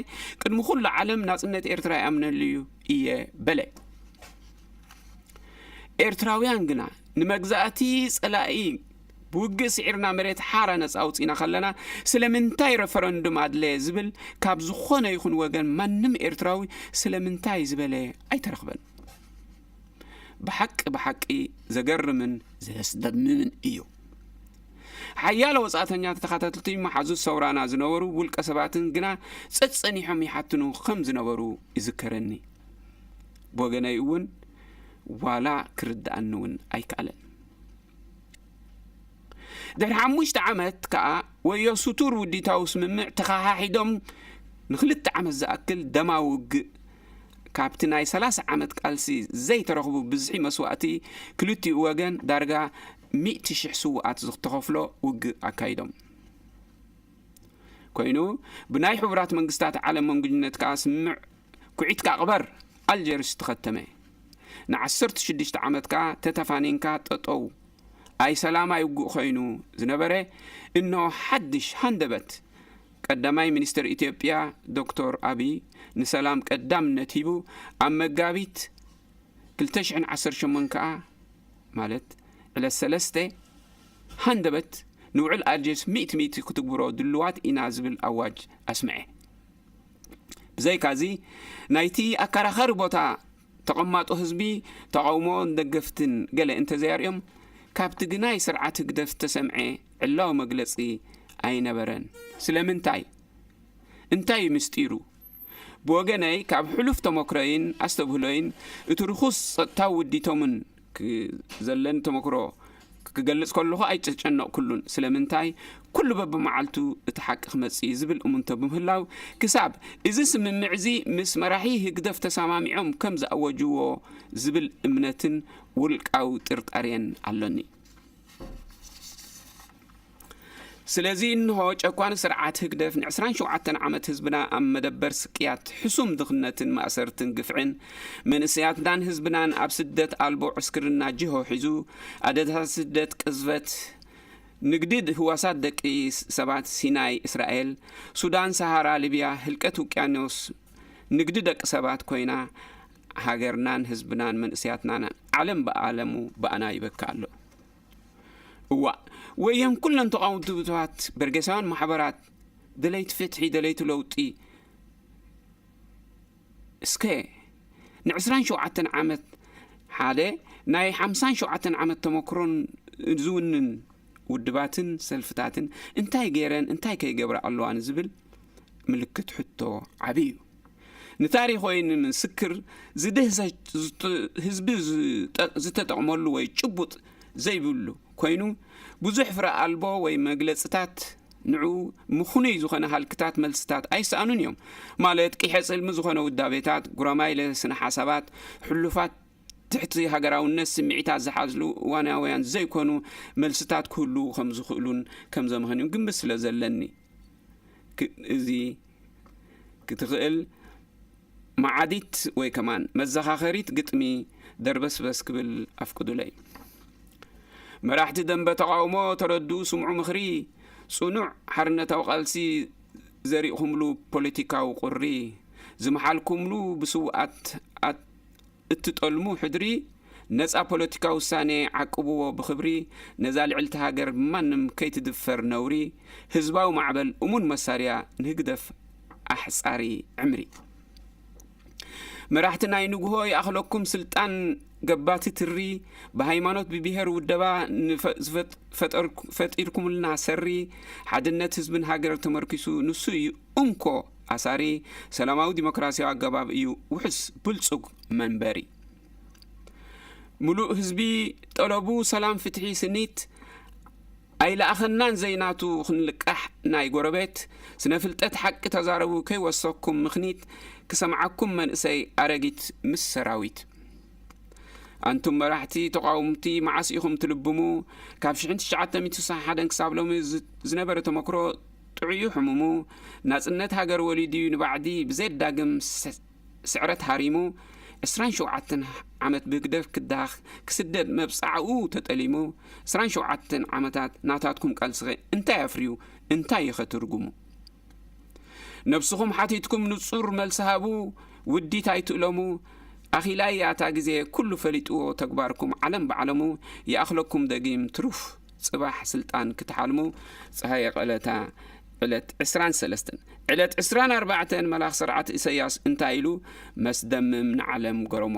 ቅድሚ ኩሉ ዓለም ናጽነት ኤርትራ ይኣምነሉ እዩ እየ በለ። ኤርትራውያን ግና ንመግዛእቲ ጸላኢ ብውግእ ስዒርና መሬት ሓራ ነጻ ኣውጺእና ከለና ስለምንታይ ረፈረንዱም ኣድለየ ዝብል ካብ ዝኾነ ይኹን ወገን ማንም ኤርትራዊ ስለምንታይ ዝበለ ኣይተረኽበን። ብሓቂ ብሓቂ ዘገርምን ዘስደምምን እዩ። ሓያሎ ወጻእተኛታት ተኸታተልቲ መሓዙት ሰውራና ዝነበሩ ውልቀ ሰባትን ግና ጸጸኒሖም ይሓትኑ ከም ዝነበሩ ይዝከረኒ። ብወገነይ እውን ዋላ ክርድኣኒ እውን ኣይከኣለን። ድሕሪ ሓሙሽተ ዓመት ከኣ ወዮ ስቱር ውዲታዊ ስምምዕ ተኸሓሒዶም ንክልተ ዓመት ዝኣክል ደማዊ ውግእ፣ ካብቲ ናይ ሰላሳ ዓመት ቃልሲ ዘይተረኽቡ ብዝሒ መስዋእቲ ክልቲኡ ወገን ዳርጋ ሚእቲ ሽሕ ስውኣት ዝተኸፍሎ ውግእ ኣካይዶም። ኮይኑ ብናይ ሕቡራት መንግስታት ዓለም መንግጅነት ከኣ ስምምዕ ኩዒትካ ቅበር ኣልጀርስ ተኸተመ። ንዓሰርተ ሽዱሽተ ዓመት ከኣ ተተፋኒንካ ጠጠው ኣይ ሰላም ኣይ ውግእ ኮይኑ ዝነበረ እንሆ ሓድሽ ሃንደበት። ቀዳማይ ሚኒስትር ኢትዮጵያ ዶክተር ኣቢይ ንሰላም ቀዳምነት ሂቡ ኣብ መጋቢት ክልተ ሽሕን ዓሰርተ ሸሞንተን ከኣ ማለት ዕለት ሰለስተ ሃንደበት ንውዕል ኣልጀርስ ሚእቲ ሚእቲ ክትግብሮ ድልዋት ኢና ዝብል ኣዋጅ ኣስምዐ። ብዘይካዚ ናይቲ ኣከራኻሪ ቦታ ተቐማጦ ህዝቢ ተቓውሞን ደገፍትን ገለ እንተዘያርእዮም ካብቲ ግናይ ስርዓት ህግደፍ ተሰምዐ ዕላዊ መግለጺ ኣይነበረን። ስለምንታይ? እንታይ እዩ ምስጢሩ? ብወገነይ ካብ ሕሉፍ ተመክሮይን ኣስተብህሎይን እቲ ርኹስ ጸጥታዊ ውዲቶምን ክ- ዘለኒ ተመክሮ ክገልጽ ከለኹ ኣይጨጨነቕኩሉን። ስለምንታይ? ኩሉ በብመዓልቱ እቲ ሓቂ ክመጽእ እዩ ዝብል እሙንቶ ብምህላው ክሳብ እዚ ስምምዕ እዚ ምስ መራሒ ህግደፍ ተሰማሚዖም ከም ዝኣወጅዎ ዝብል እምነትን ውልቃዊ ጥርጣሬን ኣሎኒ። ስለዚ እንሆ ጨኳኒ ስርዓት ህግደፍ ንዕስራን ሸውዓተን ዓመት ህዝብና ኣብ መደበር ስቅያት ሕሱም ድኽነትን ማእሰርትን ግፍዕን መንእሰያትናን ህዝብናን ኣብ ስደት ኣልቦ ዕስክርና ጅሆ ሒዙ ኣደታት ስደት ቅዝፈት ንግድድ ህዋሳት ደቂ ሰባት ሲናይ እስራኤል ሱዳን ሰሃራ ሊብያ ህልቀት ውቅያኖስ ንግዲ ደቂ ሰባት ኮይና ሃገርናን ህዝብናን መንእሰያትናን ዓለም ብዓለሙ ብኣና ይበካ ኣሎ። እዋእ ወየን ኩለን ተቓውምቲ ብትባት በርጌሳውያን ማሕበራት ደለይቲ ፍትሒ ደለይቲ ለውጢ እስከ ንዕስራን ሸውዓተን ዓመት ሓደ ናይ ሓምሳን ሸውዓተን ዓመት ተመክሮን ዝውንን ውድባትን ሰልፍታትን እንታይ ገይረን እንታይ ከይገብራ ኣለዋ ንዝብል ምልክት ሕቶ ዓቢ እዩ። ንታሪኽ ወይ ንምስክር ዝድህሰ ህዝቢ ዝተጠቕመሉ ወይ ጭቡጥ ዘይብሉ ኮይኑ ብዙሕ ፍረ ኣልቦ ወይ መግለጽታት ንዑ ምኹኑይ ዝኾነ ሃልክታት መልስታት ኣይሰኣኑን እዮም። ማለት ቂሐ ጽልሚ ዝኾነ ውዳቤታት ጉራማይለ ስነ ሓሳባት ሕሉፋት ትሕቲ ሃገራውነት ስምዒታት ዝሓዝሉ እዋናውያን ዘይኮኑ መልስታት ክህሉ ከም ዝኽእሉን ከም ዘምኸንዩን ግምት ስለ ዘለኒ እዚ ክትኽእል መዓዲት ወይ ከማን መዘኻኸሪት ግጥሚ ደርበስበስ ክብል ኣፍቅዱለይ። መራሕቲ ደንበ ተቓውሞ ተረድኡ ስምዑ ምኽሪ ጽኑዕ ሓርነታዊ ቃልሲ ዘሪእኹምሉ ፖለቲካዊ ቁሪ ዝመሓልኩምሉ ብስውኣት እትጠልሙ ሕድሪ ነጻ ፖለቲካዊ ውሳኔ ዓቅብዎ ብኽብሪ ነዛ ልዕልቲ ሃገር ብማንም ከይትድፈር ነውሪ ህዝባዊ ማዕበል እሙን መሳርያ ንህግደፍ ኣሕጻሪ ዕምሪ መራሕቲ ናይ ንግሆ ይኣኽለኩም ስልጣን ገባቲ ትሪ ብሃይማኖት ብብሄር ውደባ ፈጢርኩምልና ሰሪ ሓድነት ህዝብን ሃገር ተመርኪሱ ንሱ እዩ እንኮ ኣሳሪ ሰላማዊ ዲሞክራሲያዊ ኣገባብ እዩ ውሕስ ብልጹግ መንበሪ ምሉእ ህዝቢ ጠለቡ ሰላም ፍትሒ ስኒት ኣይለኣኸናን ዘይናቱ ክንልቃሕ ናይ ጎረቤት ስነ ፍልጠት ሓቂ ተዛረቡ ከይወሰኩም ምኽኒት ክሰምዓኩም መንእሰይ ኣረጊት ምስ ሰራዊት ኣንቱም መራሕቲ ተቓውምቲ መዓስ ኢኹም ትልብሙ ካብ ሽሕን ትሽዓተ ሚእቲ ስሳን ሓደን ክሳብ ሎሚ ዝነበረ ተመክሮ ጥዑዩ ሕሙሙ ናጽነት ሃገር ወሊድዩ ንባዕዲ ብዘየዳግም ስዕረት ሃሪሙ ዕስራን ሸውዓተን ዓመት ብህግደፍ ክዳኽ ክስደድ መብጻዕኡ ተጠሊሙ ዕስራን ሸውዓተን ዓመታት ናታትኩም ቃልስኸ እንታይ ኣፍርዩ እንታይ ኢኸ ትርጉሙ ነብስኹም ሓቲትኩም ንጹር መልሲ ሃቡ ውዲት ኣይትእለሙ ኣኺላ እያ እታ ግዜ ኩሉ ፈሊጥዎ ተግባርኩም ዓለም ብዓለሙ ይኣኽለኩም ደጊም ትሩፍ ጽባሕ ስልጣን ክትሓልሙ ፀሃየ ቀለታ ዕለት ዕስራን ሰለስተን ዕለት ዕስራን ኣርባዕተን መላኽ ስርዓት ኢሰያስ እንታይ ኢሉ መስደምም ንዓለም ገረሞ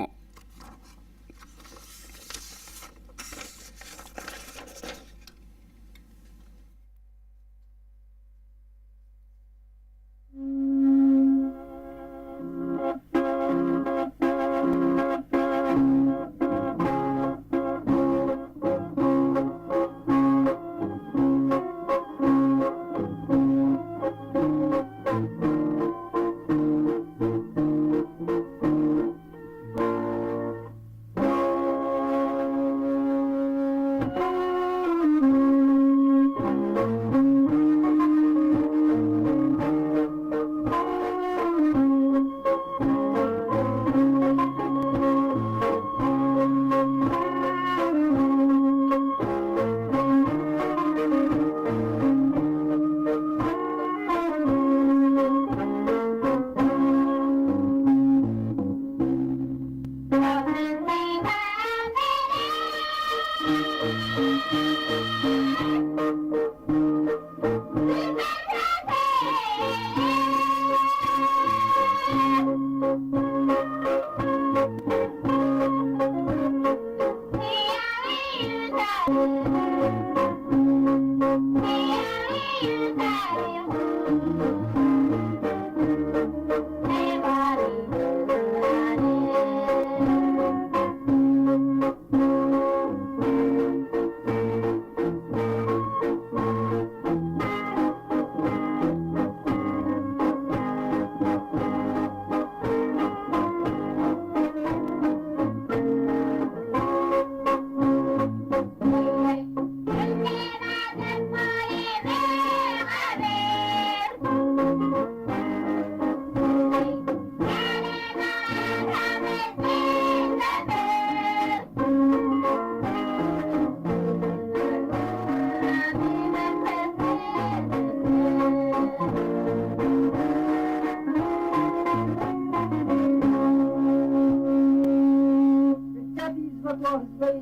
ብጃቢ ዝፈትዎ ህዝበይ፣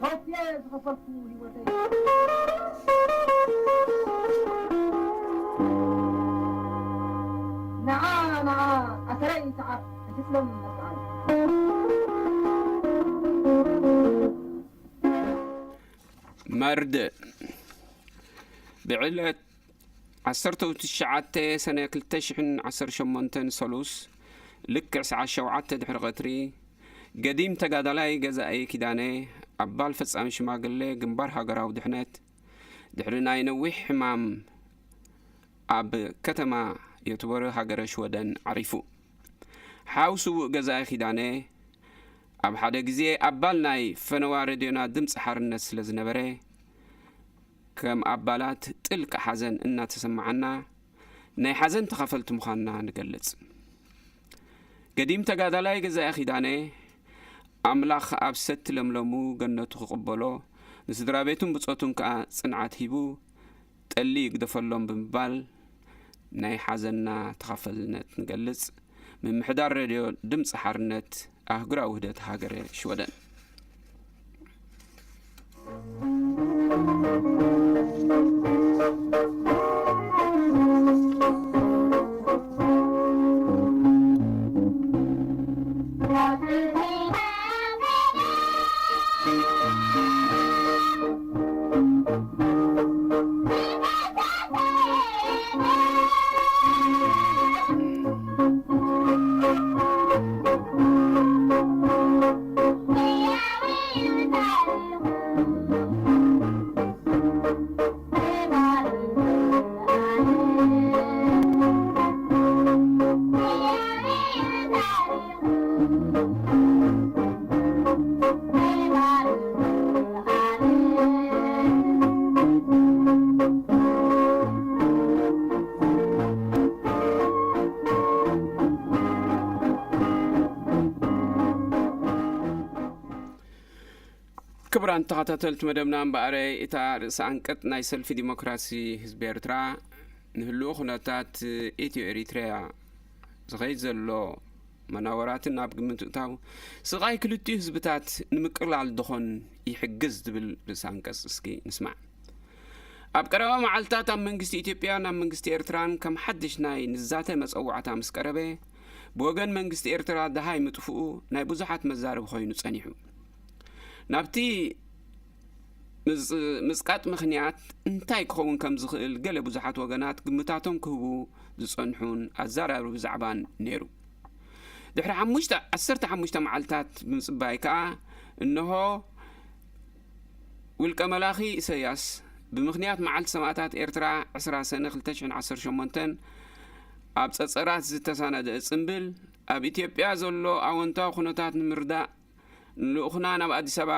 ከፍየ ዝኸፈልኩ ህይወተይ። ንዓ፣ ንዓ፣ ኣሰረይ ሰዓት፣ ኣይትጥለም መስዓል። መርድእ። ብዕለት ዓሰርተ ትሽዓተ ሰነ ክልተ ሽሕን ዓሰርተ ሸሞንተን ሰሉስ፣ ልክዕ ሰዓት ሸውዓተ ድሕሪ ቀትሪ፣ ገዲም ተጋዳላይ ገዛኢ ኪዳነ፣ ኣባል ፈጻሚ ሽማግሌ ግንባር ሃገራዊ ድሕነት፣ ድሕሪ ናይ ነዊሕ ሕማም ኣብ ከተማ ዮትቦሪ ሃገረ ሽወደን ዓሪፉ። ሓው ስዉእ ገዛኢ ኪዳነ፣ ኣብ ሓደ ግዜ ኣባል ናይ ፈነዋ ሬድዮና ድምፂ ሓርነት ስለ ዝነበረ፣ ከም ኣባላት ጥልቂ ሓዘን እናተሰማዓና፣ ናይ ሓዘን ተኻፈልቲ ምዃንና ንገልጽ። ገዲም ተጋዳላይ ገዛኢ ኪዳነ፣ ኣምላኽ ኣብ ሰቲ ለምለሙ ገነቱ ክቕበሎ፣ ንስድራ ቤቱን ብጾቱን ከኣ ጽንዓት ሂቡ፣ ጠሊ ይግደፈሎም ብምባል ናይ ሓዘንና ተኻፈልነት ንገልጽ። ምምሕዳር ሬድዮ ድምጺ ሓርነት ኣህጉራዊ ውህደት ሃገረ ሽወደን። ክቡራን ተኸታተልቲ መደብና፣ እምበኣረ እታ ርእሰ ኣንቀጽ ናይ ሰልፊ ዲሞክራሲ ህዝቢ ኤርትራ ንህልው ኩነታት ኢትዮ ኤሪትሪያ ዝኸይድ ዘሎ መናወራትን ኣብ ግምት ምእታው፣ ስቓይ ክልቲኡ ህዝብታት ንምቅላል ደኾን ይሕግዝ ዝብል ርእሰ ኣንቀጽ እስኪ ንስማዕ። ኣብ ቀረባ መዓልታት ኣብ መንግስቲ ኢትዮጵያን ኣብ መንግስቲ ኤርትራን ከም ሓድሽ ናይ ንዛተ መጸዋዕታ ምስ ቀረበ፣ ብወገን መንግስቲ ኤርትራ ደሃይ ምጥፍኡ ናይ ብዙሓት መዛረቢ ኮይኑ ጸኒሑ። ናብቲ ምጽ-፣ ምጽቃጥ ምኽንያት እንታይ ክኸውን ከም ዝኽእል ገለ ብዙሓት ወገናት ግምታቶም ክህቡ ዝጸንሑን ኣዘራረቢ ዛዕባን ነይሩ። ድሕሪ ሓሙሽተ፣ ዓሰርተ ሓሙሽተ መዓልታት ብምጽባይ ከኣ፣ እንሆ ውልቀ መላኺ ኢሰያስ፣ ብምኽንያት መዓልቲ ሰማእታት ኤርትራ፣ ዕስራ ሰነ ክልተ ሽሕን ዓሰርተ ሸሞንተን፣ ኣብ ጸጸራት ዝተሳነደ ጽምብል፣ ኣብ ኢትዮጵያ ዘሎ ኣወንታዊ ኩነታት ንምርዳእ፣ ንልኡኽና ናብ ኣዲስ ኣበባ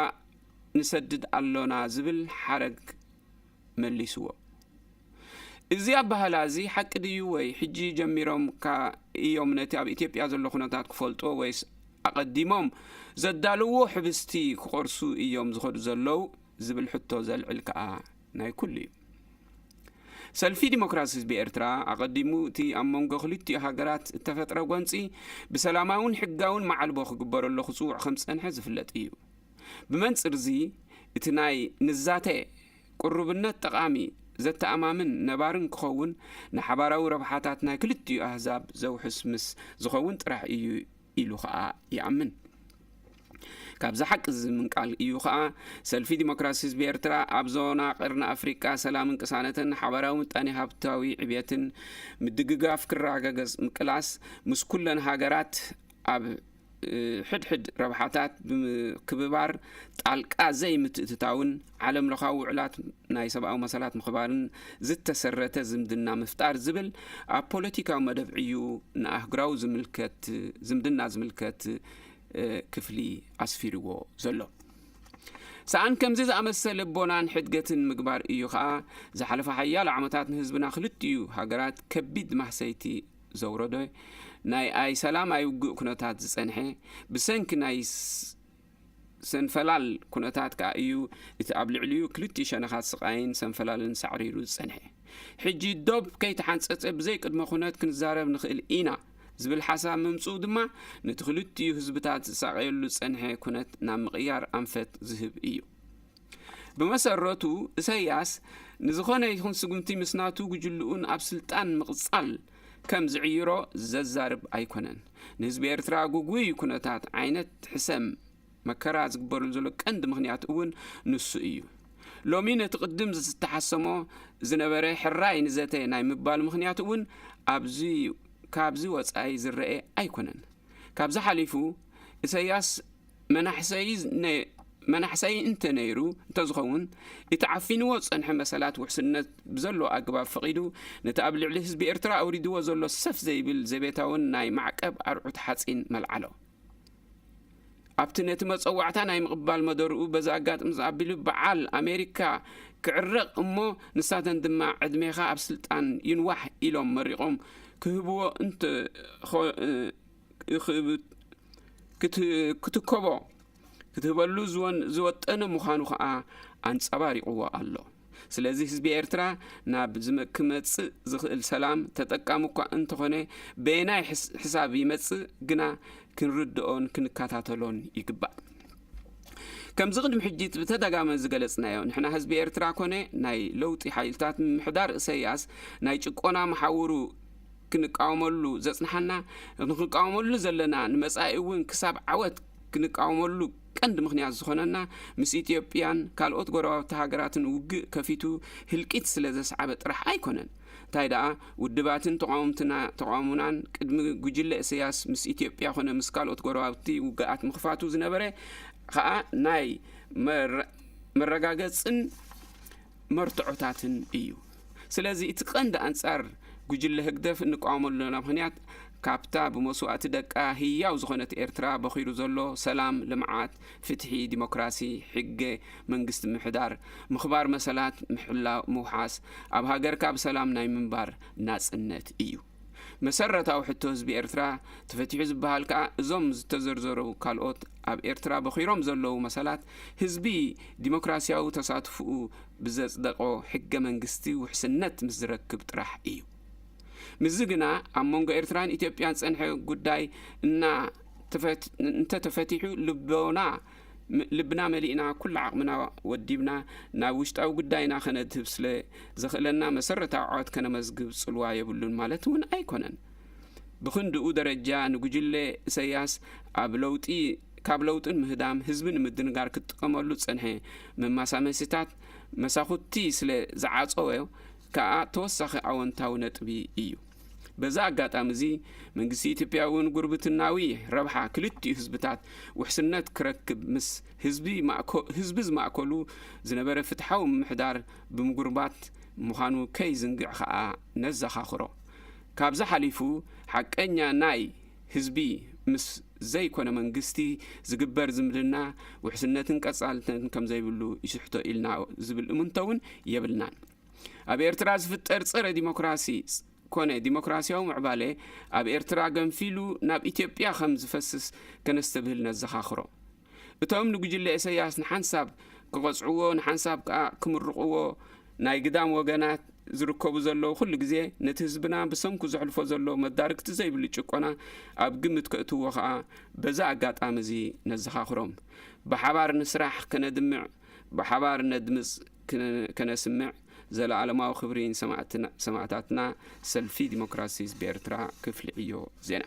ንሰድድ ኣሎና ዝብል ሓረግ መሊስዎ። እዚ ኣባህላ እዚ ሓቂ ድዩ ወይ ሕጂ ጀሚሮም ካ እዮም ነቲ ኣብ ኢትዮጵያ ዘሎ ኩነታት ክፈልጥዎ ወይስ ኣቐዲሞም ዘዳልዎ ሕብስቲ ክቖርሱ እዮም ዝኸዱ ዘለዉ ዝብል ሕቶ ዘልዕል ከኣ ናይ ኩሉ እዩ። ሰልፊ ዲሞክራሲ ህዝቢ ኤርትራ ኣቐዲሙ እቲ ኣብ መንጎ ክልቲኡ ሃገራት እተፈጥረ ጎንጺ ብሰላማውን ሕጋውን መዓልቦ ክግበረሉ ክጽውዕ ከም ዝጸንሐ ዝፍለጥ እዩ። ብመንጽር እዚ እቲ ናይ ንዛተ ቅሩብነት ጠቓሚ፣ ዘተኣማምን ነባርን ክኸውን ንሓባራዊ ረብሓታት ናይ ክልቲኡ ኣህዛብ ዘውሕስ ምስ ዝኸውን ጥራሕ እዩ ኢሉ ኸኣ ይኣምን። ካብዚ ሓቂ እዚ ምንቃል እዩ ኸኣ ሰልፊ ዲሞክራሲ ህዝቢ ኤርትራ ኣብ ዞና ቀርኒ ኣፍሪቃ ሰላምን ቅሳነትን ሓባራዊ ምጣኔ ሃብታዊ ዕብየትን ምድግጋፍ ክረጋገጽ ምቅላስ ምስ ኩለን ሃገራት ኣብ ሕድሕድ ረብሓታት ብምክብባር ጣልቃ ዘይምትእትታውን ዓለም ለኻዊ ውዕላት ናይ ሰብኣዊ መሰላት ምኽባርን ዝተሰረተ ዝምድና ምፍጣር ዝብል ኣብ ፖለቲካዊ መደብ ዕዩ ንኣህጉራዊ ዝምልከት ዝምድና ዝምልከት ክፍሊ ኣስፊርዎ ዘሎ። ሰኣን ከምዚ ዝኣመሰለ ቦናን ሕድገትን ምግባር እዩ ኸኣ ዝሓለፈ ሓያሎ ዓመታት ንህዝብና ክልቲኡ ሃገራት ከቢድ ማህሰይቲ ዘውረደ ናይ ኣይ ሰላም ኣይ ውግእ ኩነታት ዝጸንሐ ብሰንኪ ናይ ሰንፈላል ኩነታት ከኣ እዩ እቲ ኣብ ልዕሊኡ ክልቲኡ ሸነኻት ስቓይን ሰንፈላልን ሳዕሪሩ ዝጸንሐ። ሕጂ ዶብ ከይተሓንጸጸ ብዘይ ቅድመ ኩነት ክንዛረብ ንኽእል ኢና ዝብል ሓሳብ ምምጽኡ ድማ ነቲ ክልቲኡ ህዝብታት ዝሳቐየሉ ዝጸንሐ ኩነት ናብ ምቕያር ኣንፈት ዝህብ እዩ። ብመሰረቱ ኢሳያስ ንዝኾነ ይኹን ስጉምቲ ምስ ናቱ ጉጅልኡን ኣብ ስልጣን ምቕጻል ከም ዝዕይሮ ዘዛርብ ኣይኮነን። ንህዝቢ ኤርትራ ጉጉይ ኩነታት ዓይነት ሕሰም መከራ ዝግበረሉ ዘሎ ቀንዲ ምኽንያት እውን ንሱ እዩ። ሎሚ ነቲ ቅድም ዝተሓሰሞ ዝነበረ ሕራይ ንዘተ ናይ ምባል ምኽንያት እውን ኣብዚ ካብዚ ወጻኢ ዝረአ ኣይኮነን። ካብዚ ሓሊፉ ኢሳያስ መናሕሰይ መናሕሰይ እንተ ነይሩ እንተዝኸውን እቲ ዓፊንዎ ዝጸንሐ መሰላት ውሕስነት ብዘለዎ ኣገባብ ፈቒዱ ነቲ ኣብ ልዕሊ ህዝቢ ኤርትራ ኣውሪድዎ ዘሎ ሰፍ ዘይብል ዘቤታውን ናይ ማዕቀብ ኣርዑት ሓጺን መልዓሎ። ኣብቲ ነቲ መጸዋዕታ ናይ ምቕባል መደርኡ በዚ ኣጋጥሚ ኣቢሉ በዓል ኣሜሪካ ክዕረቕ እሞ ንሳተን ድማ ዕድሜኻ ኣብ ስልጣን ይንዋሕ ኢሎም መሪቖም ክህብዎ እንተ ክትከቦ ክትህበሉ ዝወጠነ ምዃኑ ኸኣ ኣንጸባሪቕዎ ኣሎ። ስለዚ ህዝቢ ኤርትራ ናብ ክመጽእ ዝኽእል ሰላም ተጠቃሚ እኳ እንተኾነ በየናይ ሕሳብ ይመጽእ ግና ክንርድኦን ክንከታተሎን ይግባእ። ከምዚ ቅድሚ ሕጂ ብተደጋጋሚ ዝገለጽናዮ ንሕና ህዝቢ ኤርትራ ኮነ ናይ ለውጢ ሓይልታት ምምሕዳር እሰያስ ናይ ጭቆና መሓውሩ ክንቃወመሉ ዘጽንሓና ንክንቃወመሉ ዘለና ንመጻኢ እውን ክሳብ ዓወት ክንቃወመሉ ቀንዲ ምኽንያት ዝኾነና ምስ ኢትዮጵያን ካልኦት ጎረባብቲ ሃገራትን ውግእ ከፊቱ ህልቂት ስለ ዘስዓበ ጥራሕ ኣይኮነን። እንታይ ደኣ ውድባትን ተቃወምትና ተቃውሙናን ቅድሚ ጉጅለ እሰያስ ምስ ኢትዮጵያ ኮነ ምስ ካልኦት ጎረባብቲ ውግኣት ምኽፋቱ ዝነበረ ኸኣ ናይ መረጋገጽን መርትዖታትን እዩ። ስለዚ እቲ ቀንዲ ኣንጻር ጉጅለ ህግደፍ እንቃወመሉ ዘለና ምኽንያት ካብታ ብመስዋእቲ ደቃ ህያው ዝኾነት ኤርትራ በኺሩ ዘሎ ሰላም፣ ልምዓት፣ ፍትሒ፣ ዲሞክራሲ፣ ሕገ መንግስቲ ምሕዳር፣ ምኽባር መሰላት፣ ምሕላው፣ ምውሓስ፣ ኣብ ሃገርካ ብሰላም ናይ ምንባር ናጽነት እዩ። መሰረታዊ ሕቶ ህዝቢ ኤርትራ ተፈቲሑ ዝበሃል ከኣ እዞም ዝተዘርዘሩ ካልኦት ኣብ ኤርትራ በኺሮም ዘለዉ መሰላት ህዝቢ ዲሞክራሲያዊ ተሳትፍኡ ብዘጽደቆ ሕገ መንግስቲ ውሕስነት ምስ ዝረክብ ጥራሕ እዩ። ምስዚ ግና ኣብ መንጎ ኤርትራን ኢትዮጵያን ዝጸንሐ ጉዳይ እና እንተተፈቲሑ ልቦና ልብና መሊእና ኩሉ ዓቕምና ወዲብና ናብ ውሽጣዊ ጉዳይና ከነድህብ ስለ ዘኽእለና መሰረታዊ ዓወት ከነመዝግብ ጽልዋ የብሉን ማለት እውን ኣይኮነን። ብኽንድኡ ደረጃ ንጉጅለ እሰያስ ኣብ ለውጢ ካብ ለውጥን ምህዳም ህዝቢ ንምድንጋር ክጥቀመሉ ዝጸንሐ መማሳመሲታት መሳኹቲ ስለ ዝዓጸወ ከኣ ተወሳኺ ኣወንታዊ ነጥቢ እዩ። በዚ ኣጋጣሚ እዚ መንግስቲ ኢትዮጵያ እውን ጉርብትናዊ ረብሓ ክልቲኡ ህዝብታት ውሕስነት ክረክብ ምስ ህዝቢ ዝማእከሉ ዝነበረ ፍትሓዊ ምምሕዳር ብምጉርባት ምዃኑ ከይዝንግዕ ከኣ ነዘኻኽሮ። ካብዚ ሓሊፉ ሓቀኛ ናይ ህዝቢ ምስ ዘይኮነ መንግስቲ ዝግበር ዝምድና ውሕስነትን ቀጻልነትን ከም ዘይብሉ ይስሕቶ ኢልና ዝብል እምንቶ እውን የብልናን። ኣብ ኤርትራ ዝፍጠር ጸረ ዲሞክራሲ ኮነ ዲሞክራሲያዊ ምዕባለ ኣብ ኤርትራ ገንፊሉ ናብ ኢትዮጵያ ከም ዝፈስስ ከነስተብህል ነዘኻኽሮ። እቶም ንጉጅለ ኢሰያስ ንሓንሳብ ክቐጽዕዎ፣ ንሓንሳብ ከኣ ክምርቕዎ ናይ ግዳም ወገናት ዝርከቡ ዘለዉ፣ ኩሉ ግዜ ነቲ ህዝብና ብሰንኩ ዘሕልፎ ዘሎ መዳርግቲ ዘይብሉ ጭቆና ኣብ ግምት ከእትዎ ከኣ በዚ ኣጋጣሚ እዚ ነዘኻኽሮም። ብሓባር ንስራሕ፣ ከነድምዕ፣ ብሓባር ነድምጽ፣ ክነ-፣ ከነስምዕ። ዘለኣለማዊ ክብሪ ንሰማእትና-፣ ሰማእታትና። ሰልፊ ዲሞክራሲ ህዝቢ ኤርትራ፣ ክፍሊ ዕዮ ዜና።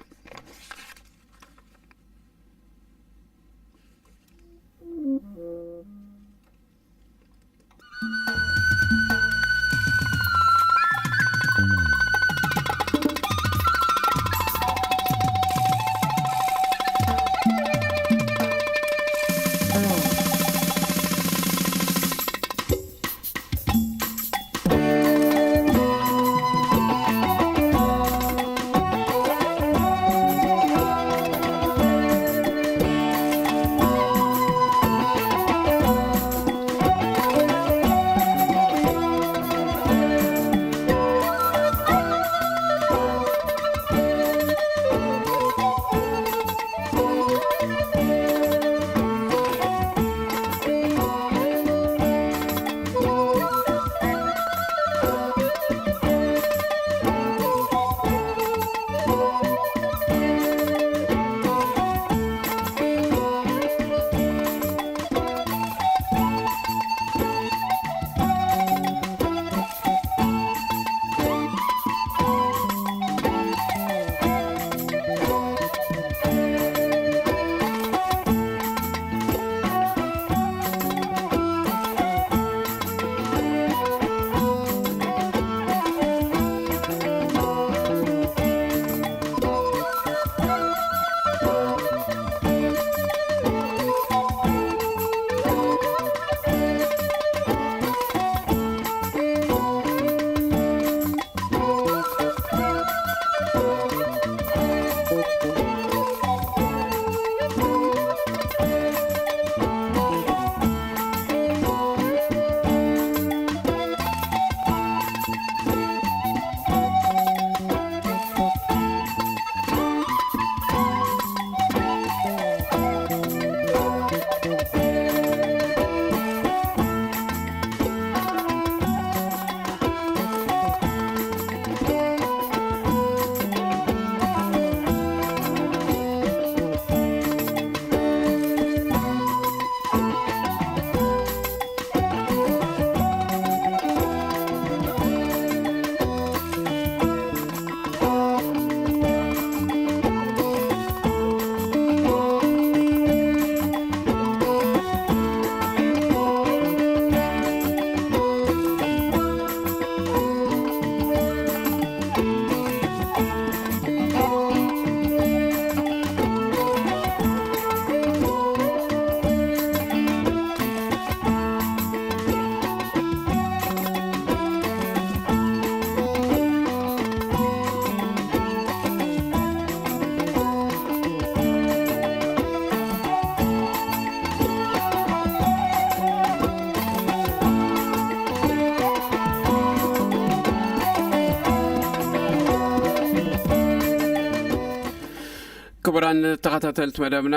ክቡራን ተኸታተልቲ መደብና፣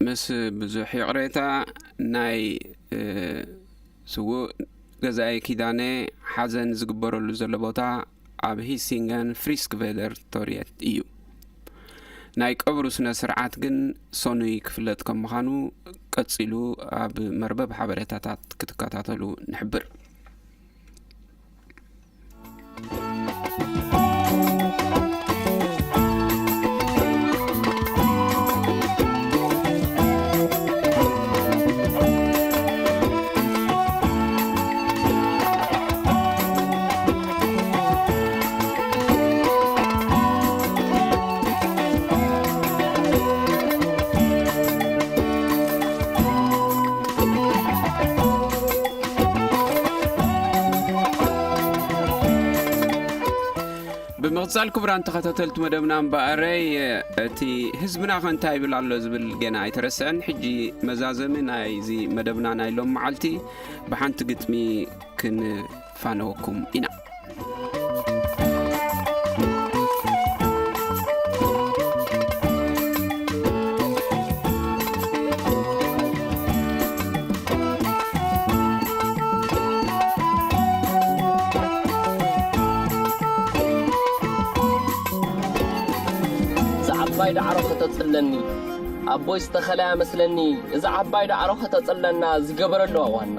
ምስ ብዙሕ ይቕሬታ፣ ናይ፣ እ፣ ስዉእ ገዛኢ ኪዳነ ሓዘን ዝግበረሉ ዘሎ ቦታ ኣብ ሂሲንገን ፍሪስክቬለር ቶርየት እዩ። ናይ ቀብሩ ስነ ስርዓት ግን ሰኑይ ክፍለጥ ከም ምዃኑ ቀጺሉ ኣብ መርበብ ሓበሬታታት ክትከታተሉ ንሕብር። ጻል ክቡራን ተኸታተልቲ መደብና እምበኣረይ፣ እቲ ህዝብና ከ እንታይ ይብል ኣሎ ዝብል ገና ኣይተረስዐን። ሕጂ መዛዘሚ ናይዚ መደብና ናይ ሎም መዓልቲ ብሓንቲ ግጥሚ ክንፋነወኩም ኢና። እዛ ዓባይ ዳዕሮ ከተጽለኒ፣ ኣቦይ ዝተኸለያ መስለኒ። እዛ ዓባይ ዳዕሮ ከተጽለና ዝገበረሉ ኣዋና።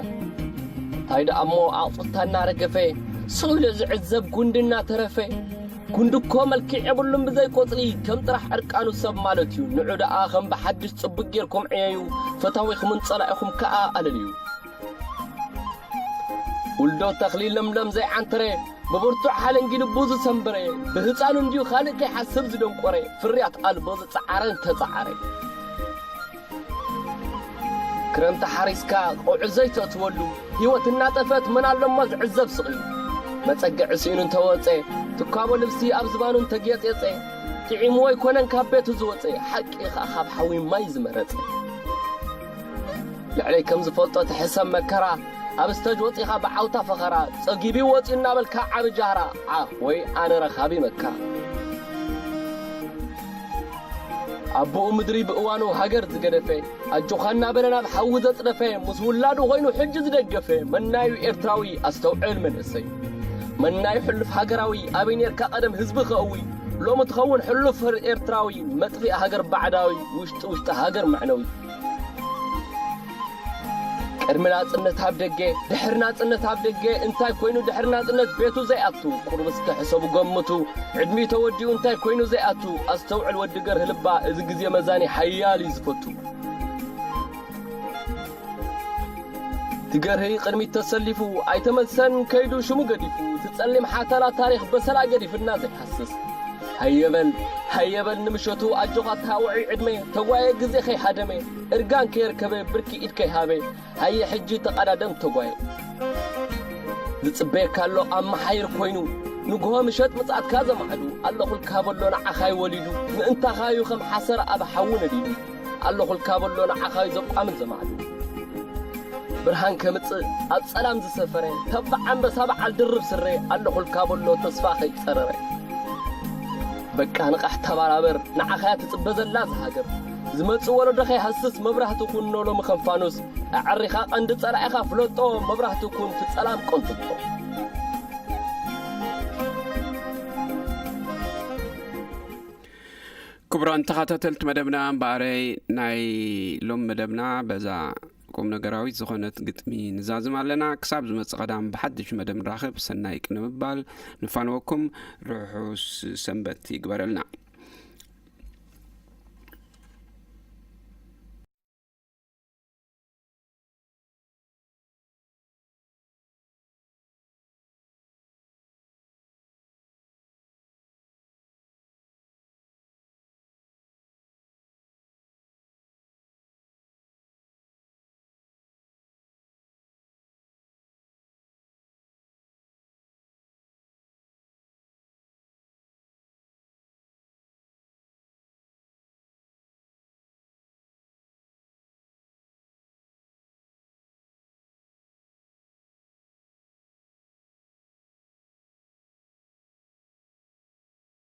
እንታይ ደኣ እሞ ኣቑጽልታ እናረገፈ፣ ስቕ ኢሉ ዝዕዘብ ጉንዲ እናተረፈ። ጉንዲ እኮ መልክዕ የብሉን ብዘይ ቆጽሊ፣ ከም ጥራሕ ዕርቃኑ ሰብ ማለት እዩ። ንዑ ደኣ ከም ብሓድሽ ጽቡቕ ጌርኩም ዕየዩ፣ ፈታዊኹምን ጸላኢኹም ከኣ ኣለልዩ። ውልዶ ተኽሊ ለምለም ዘይዓንተረ፣ ብብርቱዕ ሓለንጊ ልቡ ዝሰንበረ፣ ብህፃኑ እንድዩ ካልእ ከይሓስብ ዝደንቆረ፣ ፍርያት ኣልቦ ዝፀዓረ እንተፀዓረ። ክረምቲ ሓሪስካ ቀውዒ ዘይተእትወሉ፣ ህይወት እናጠፈት መን ኣለሞ ዝዕዘብ ስቕ ኢሉ። መፀግዒ ስኢኑ እንተወፀ፣ ትኳቦ ልብሲ ኣብ ዝባኑ እንተጌፅየፀ፣ ጥዒምዎ ኣይኮነን ካብ ቤቱ ዝወፀ፣ ሓቂ ኸኣ ካብ ሓዊ ማይ ዝመረፀ። ልዕለይ ከም ዝፈልጦ ትሕሰብ መከራ፣ ኣብ ስተጅ ወጺኻ ብዓውታ ፈኸራ፣ ጸጊቢ ወጺኡ እናበልካ ዓቢ ጃህራ፣ ዓኽ ወይ ኣነ ረኻቢ መካ። ኣቦኡ ምድሪ ብእዋኑ ሃገር ዝገደፈ፣ ኣጆኻ እናበለ ናብ ሓዊ ዘጽደፈ፣ ምስ ውላዱ ኾይኑ ሕጂ ዝደገፈ፣ መናዩ ኤርትራዊ ኣስተውዕል መንእሰይ። መናዩ ሕሉፍ ሃገራዊ፣ ኣበይ ኔርካ ቀደም ህዝቢ ከእዊ፣ ሎሚ ትኸውን ሕሉፍ ኤርትራዊ፣ መጥፊእ ሃገር ባዕዳዊ፣ ውሽጢ ውሽጢ ሃገር መዕነዊ። ቅድሚ ናጽነት ኣብ ደገ፣ ድሕሪ ናጽነት ኣብ ደገ፣ እንታይ ኮይኑ ድሕሪ ናጽነት ቤቱ ዘይኣቱ? ቁሩብ እስከ ሕሰቡ ገምቱ። ዕድሚኡ ተወዲኡ እንታይ ኮይኑ ዘይኣቱ? ኣስተውዕል ወዲ ገርህ ልባ፣ እዚ ግዜ መዛኒ ሓያል እዩ ዝፈቱ። ትገርህይ ቅድሚት ተሰሊፉ፣ ኣይተመልሰን ከይዱ ሽሙ ገዲፉ፣ እቲ ጸሊም ሓተላ ታሪኽ በሰላ ገዲፍና ዘይሃስስ። ሃየበል፣ ሃየበል ንምሸቱ ኣጆኻ ተሃውዒ ዕድመ፣ ተጓየ ግዜ ከይሃደመ፣ እርጋን ከየርከበ፣ ብርኪ ኢድ ከይሃበ፣ ሃየ ሕጂ ተቐዳደም ተጓየ። ዝጽበየካ ኣሎ ኣብ መሓይር ኮይኑ፣ ንግሆ ምሸት ምጽኣትካ ዘማዕዱ፣ ኣለኹልካ በሎ ንዓኻይ ወሊዱ፣ ምእንታኻዩ ከም ሓሰር ኣብ ሓዊ ነዲዱ፣ ኣለኹልካ በሎ ንዓኻዩ ዘቋምን ዘማዕዱ። ብርሃን ከምጽእ ኣብ ጸላም ዝሰፈረ፣ ተባዕ ኣንበሳ በዓል ድርብ ስረ፣ ኣለኹልካ በሎ ተስፋ ከይጸረረ። በቃ ንቓሕ ተባራበር፣ ንዓኻያ ትጽበ ዘላ እዛ ሃገር። ዝመጽእ ወለዶ ከይሃስስ መብራህቲ ኩኖ ሎሚ ከም ፋኑስ። ኣዕሪኻ ቀንዲ ጸላኢኻ ፍለጦ፣ መብራህቲ ኩን ትጸላም ቀንጥጦ። ክቡራን ተኸታተልቲ መደብና፣ እምበኣረይ ናይ ሎም መደብና በዛ ቁም ነገራዊት ዝኾነት ግጥሚ ንዛዝም ኣለና። ክሳብ ዝመጽእ ቀዳም ብሓድሽ መደብ ንራኸብ። ሰናይ ቅነ ምባል ንፋንወኩም። ርሑስ ሰንበት ይግበረልና።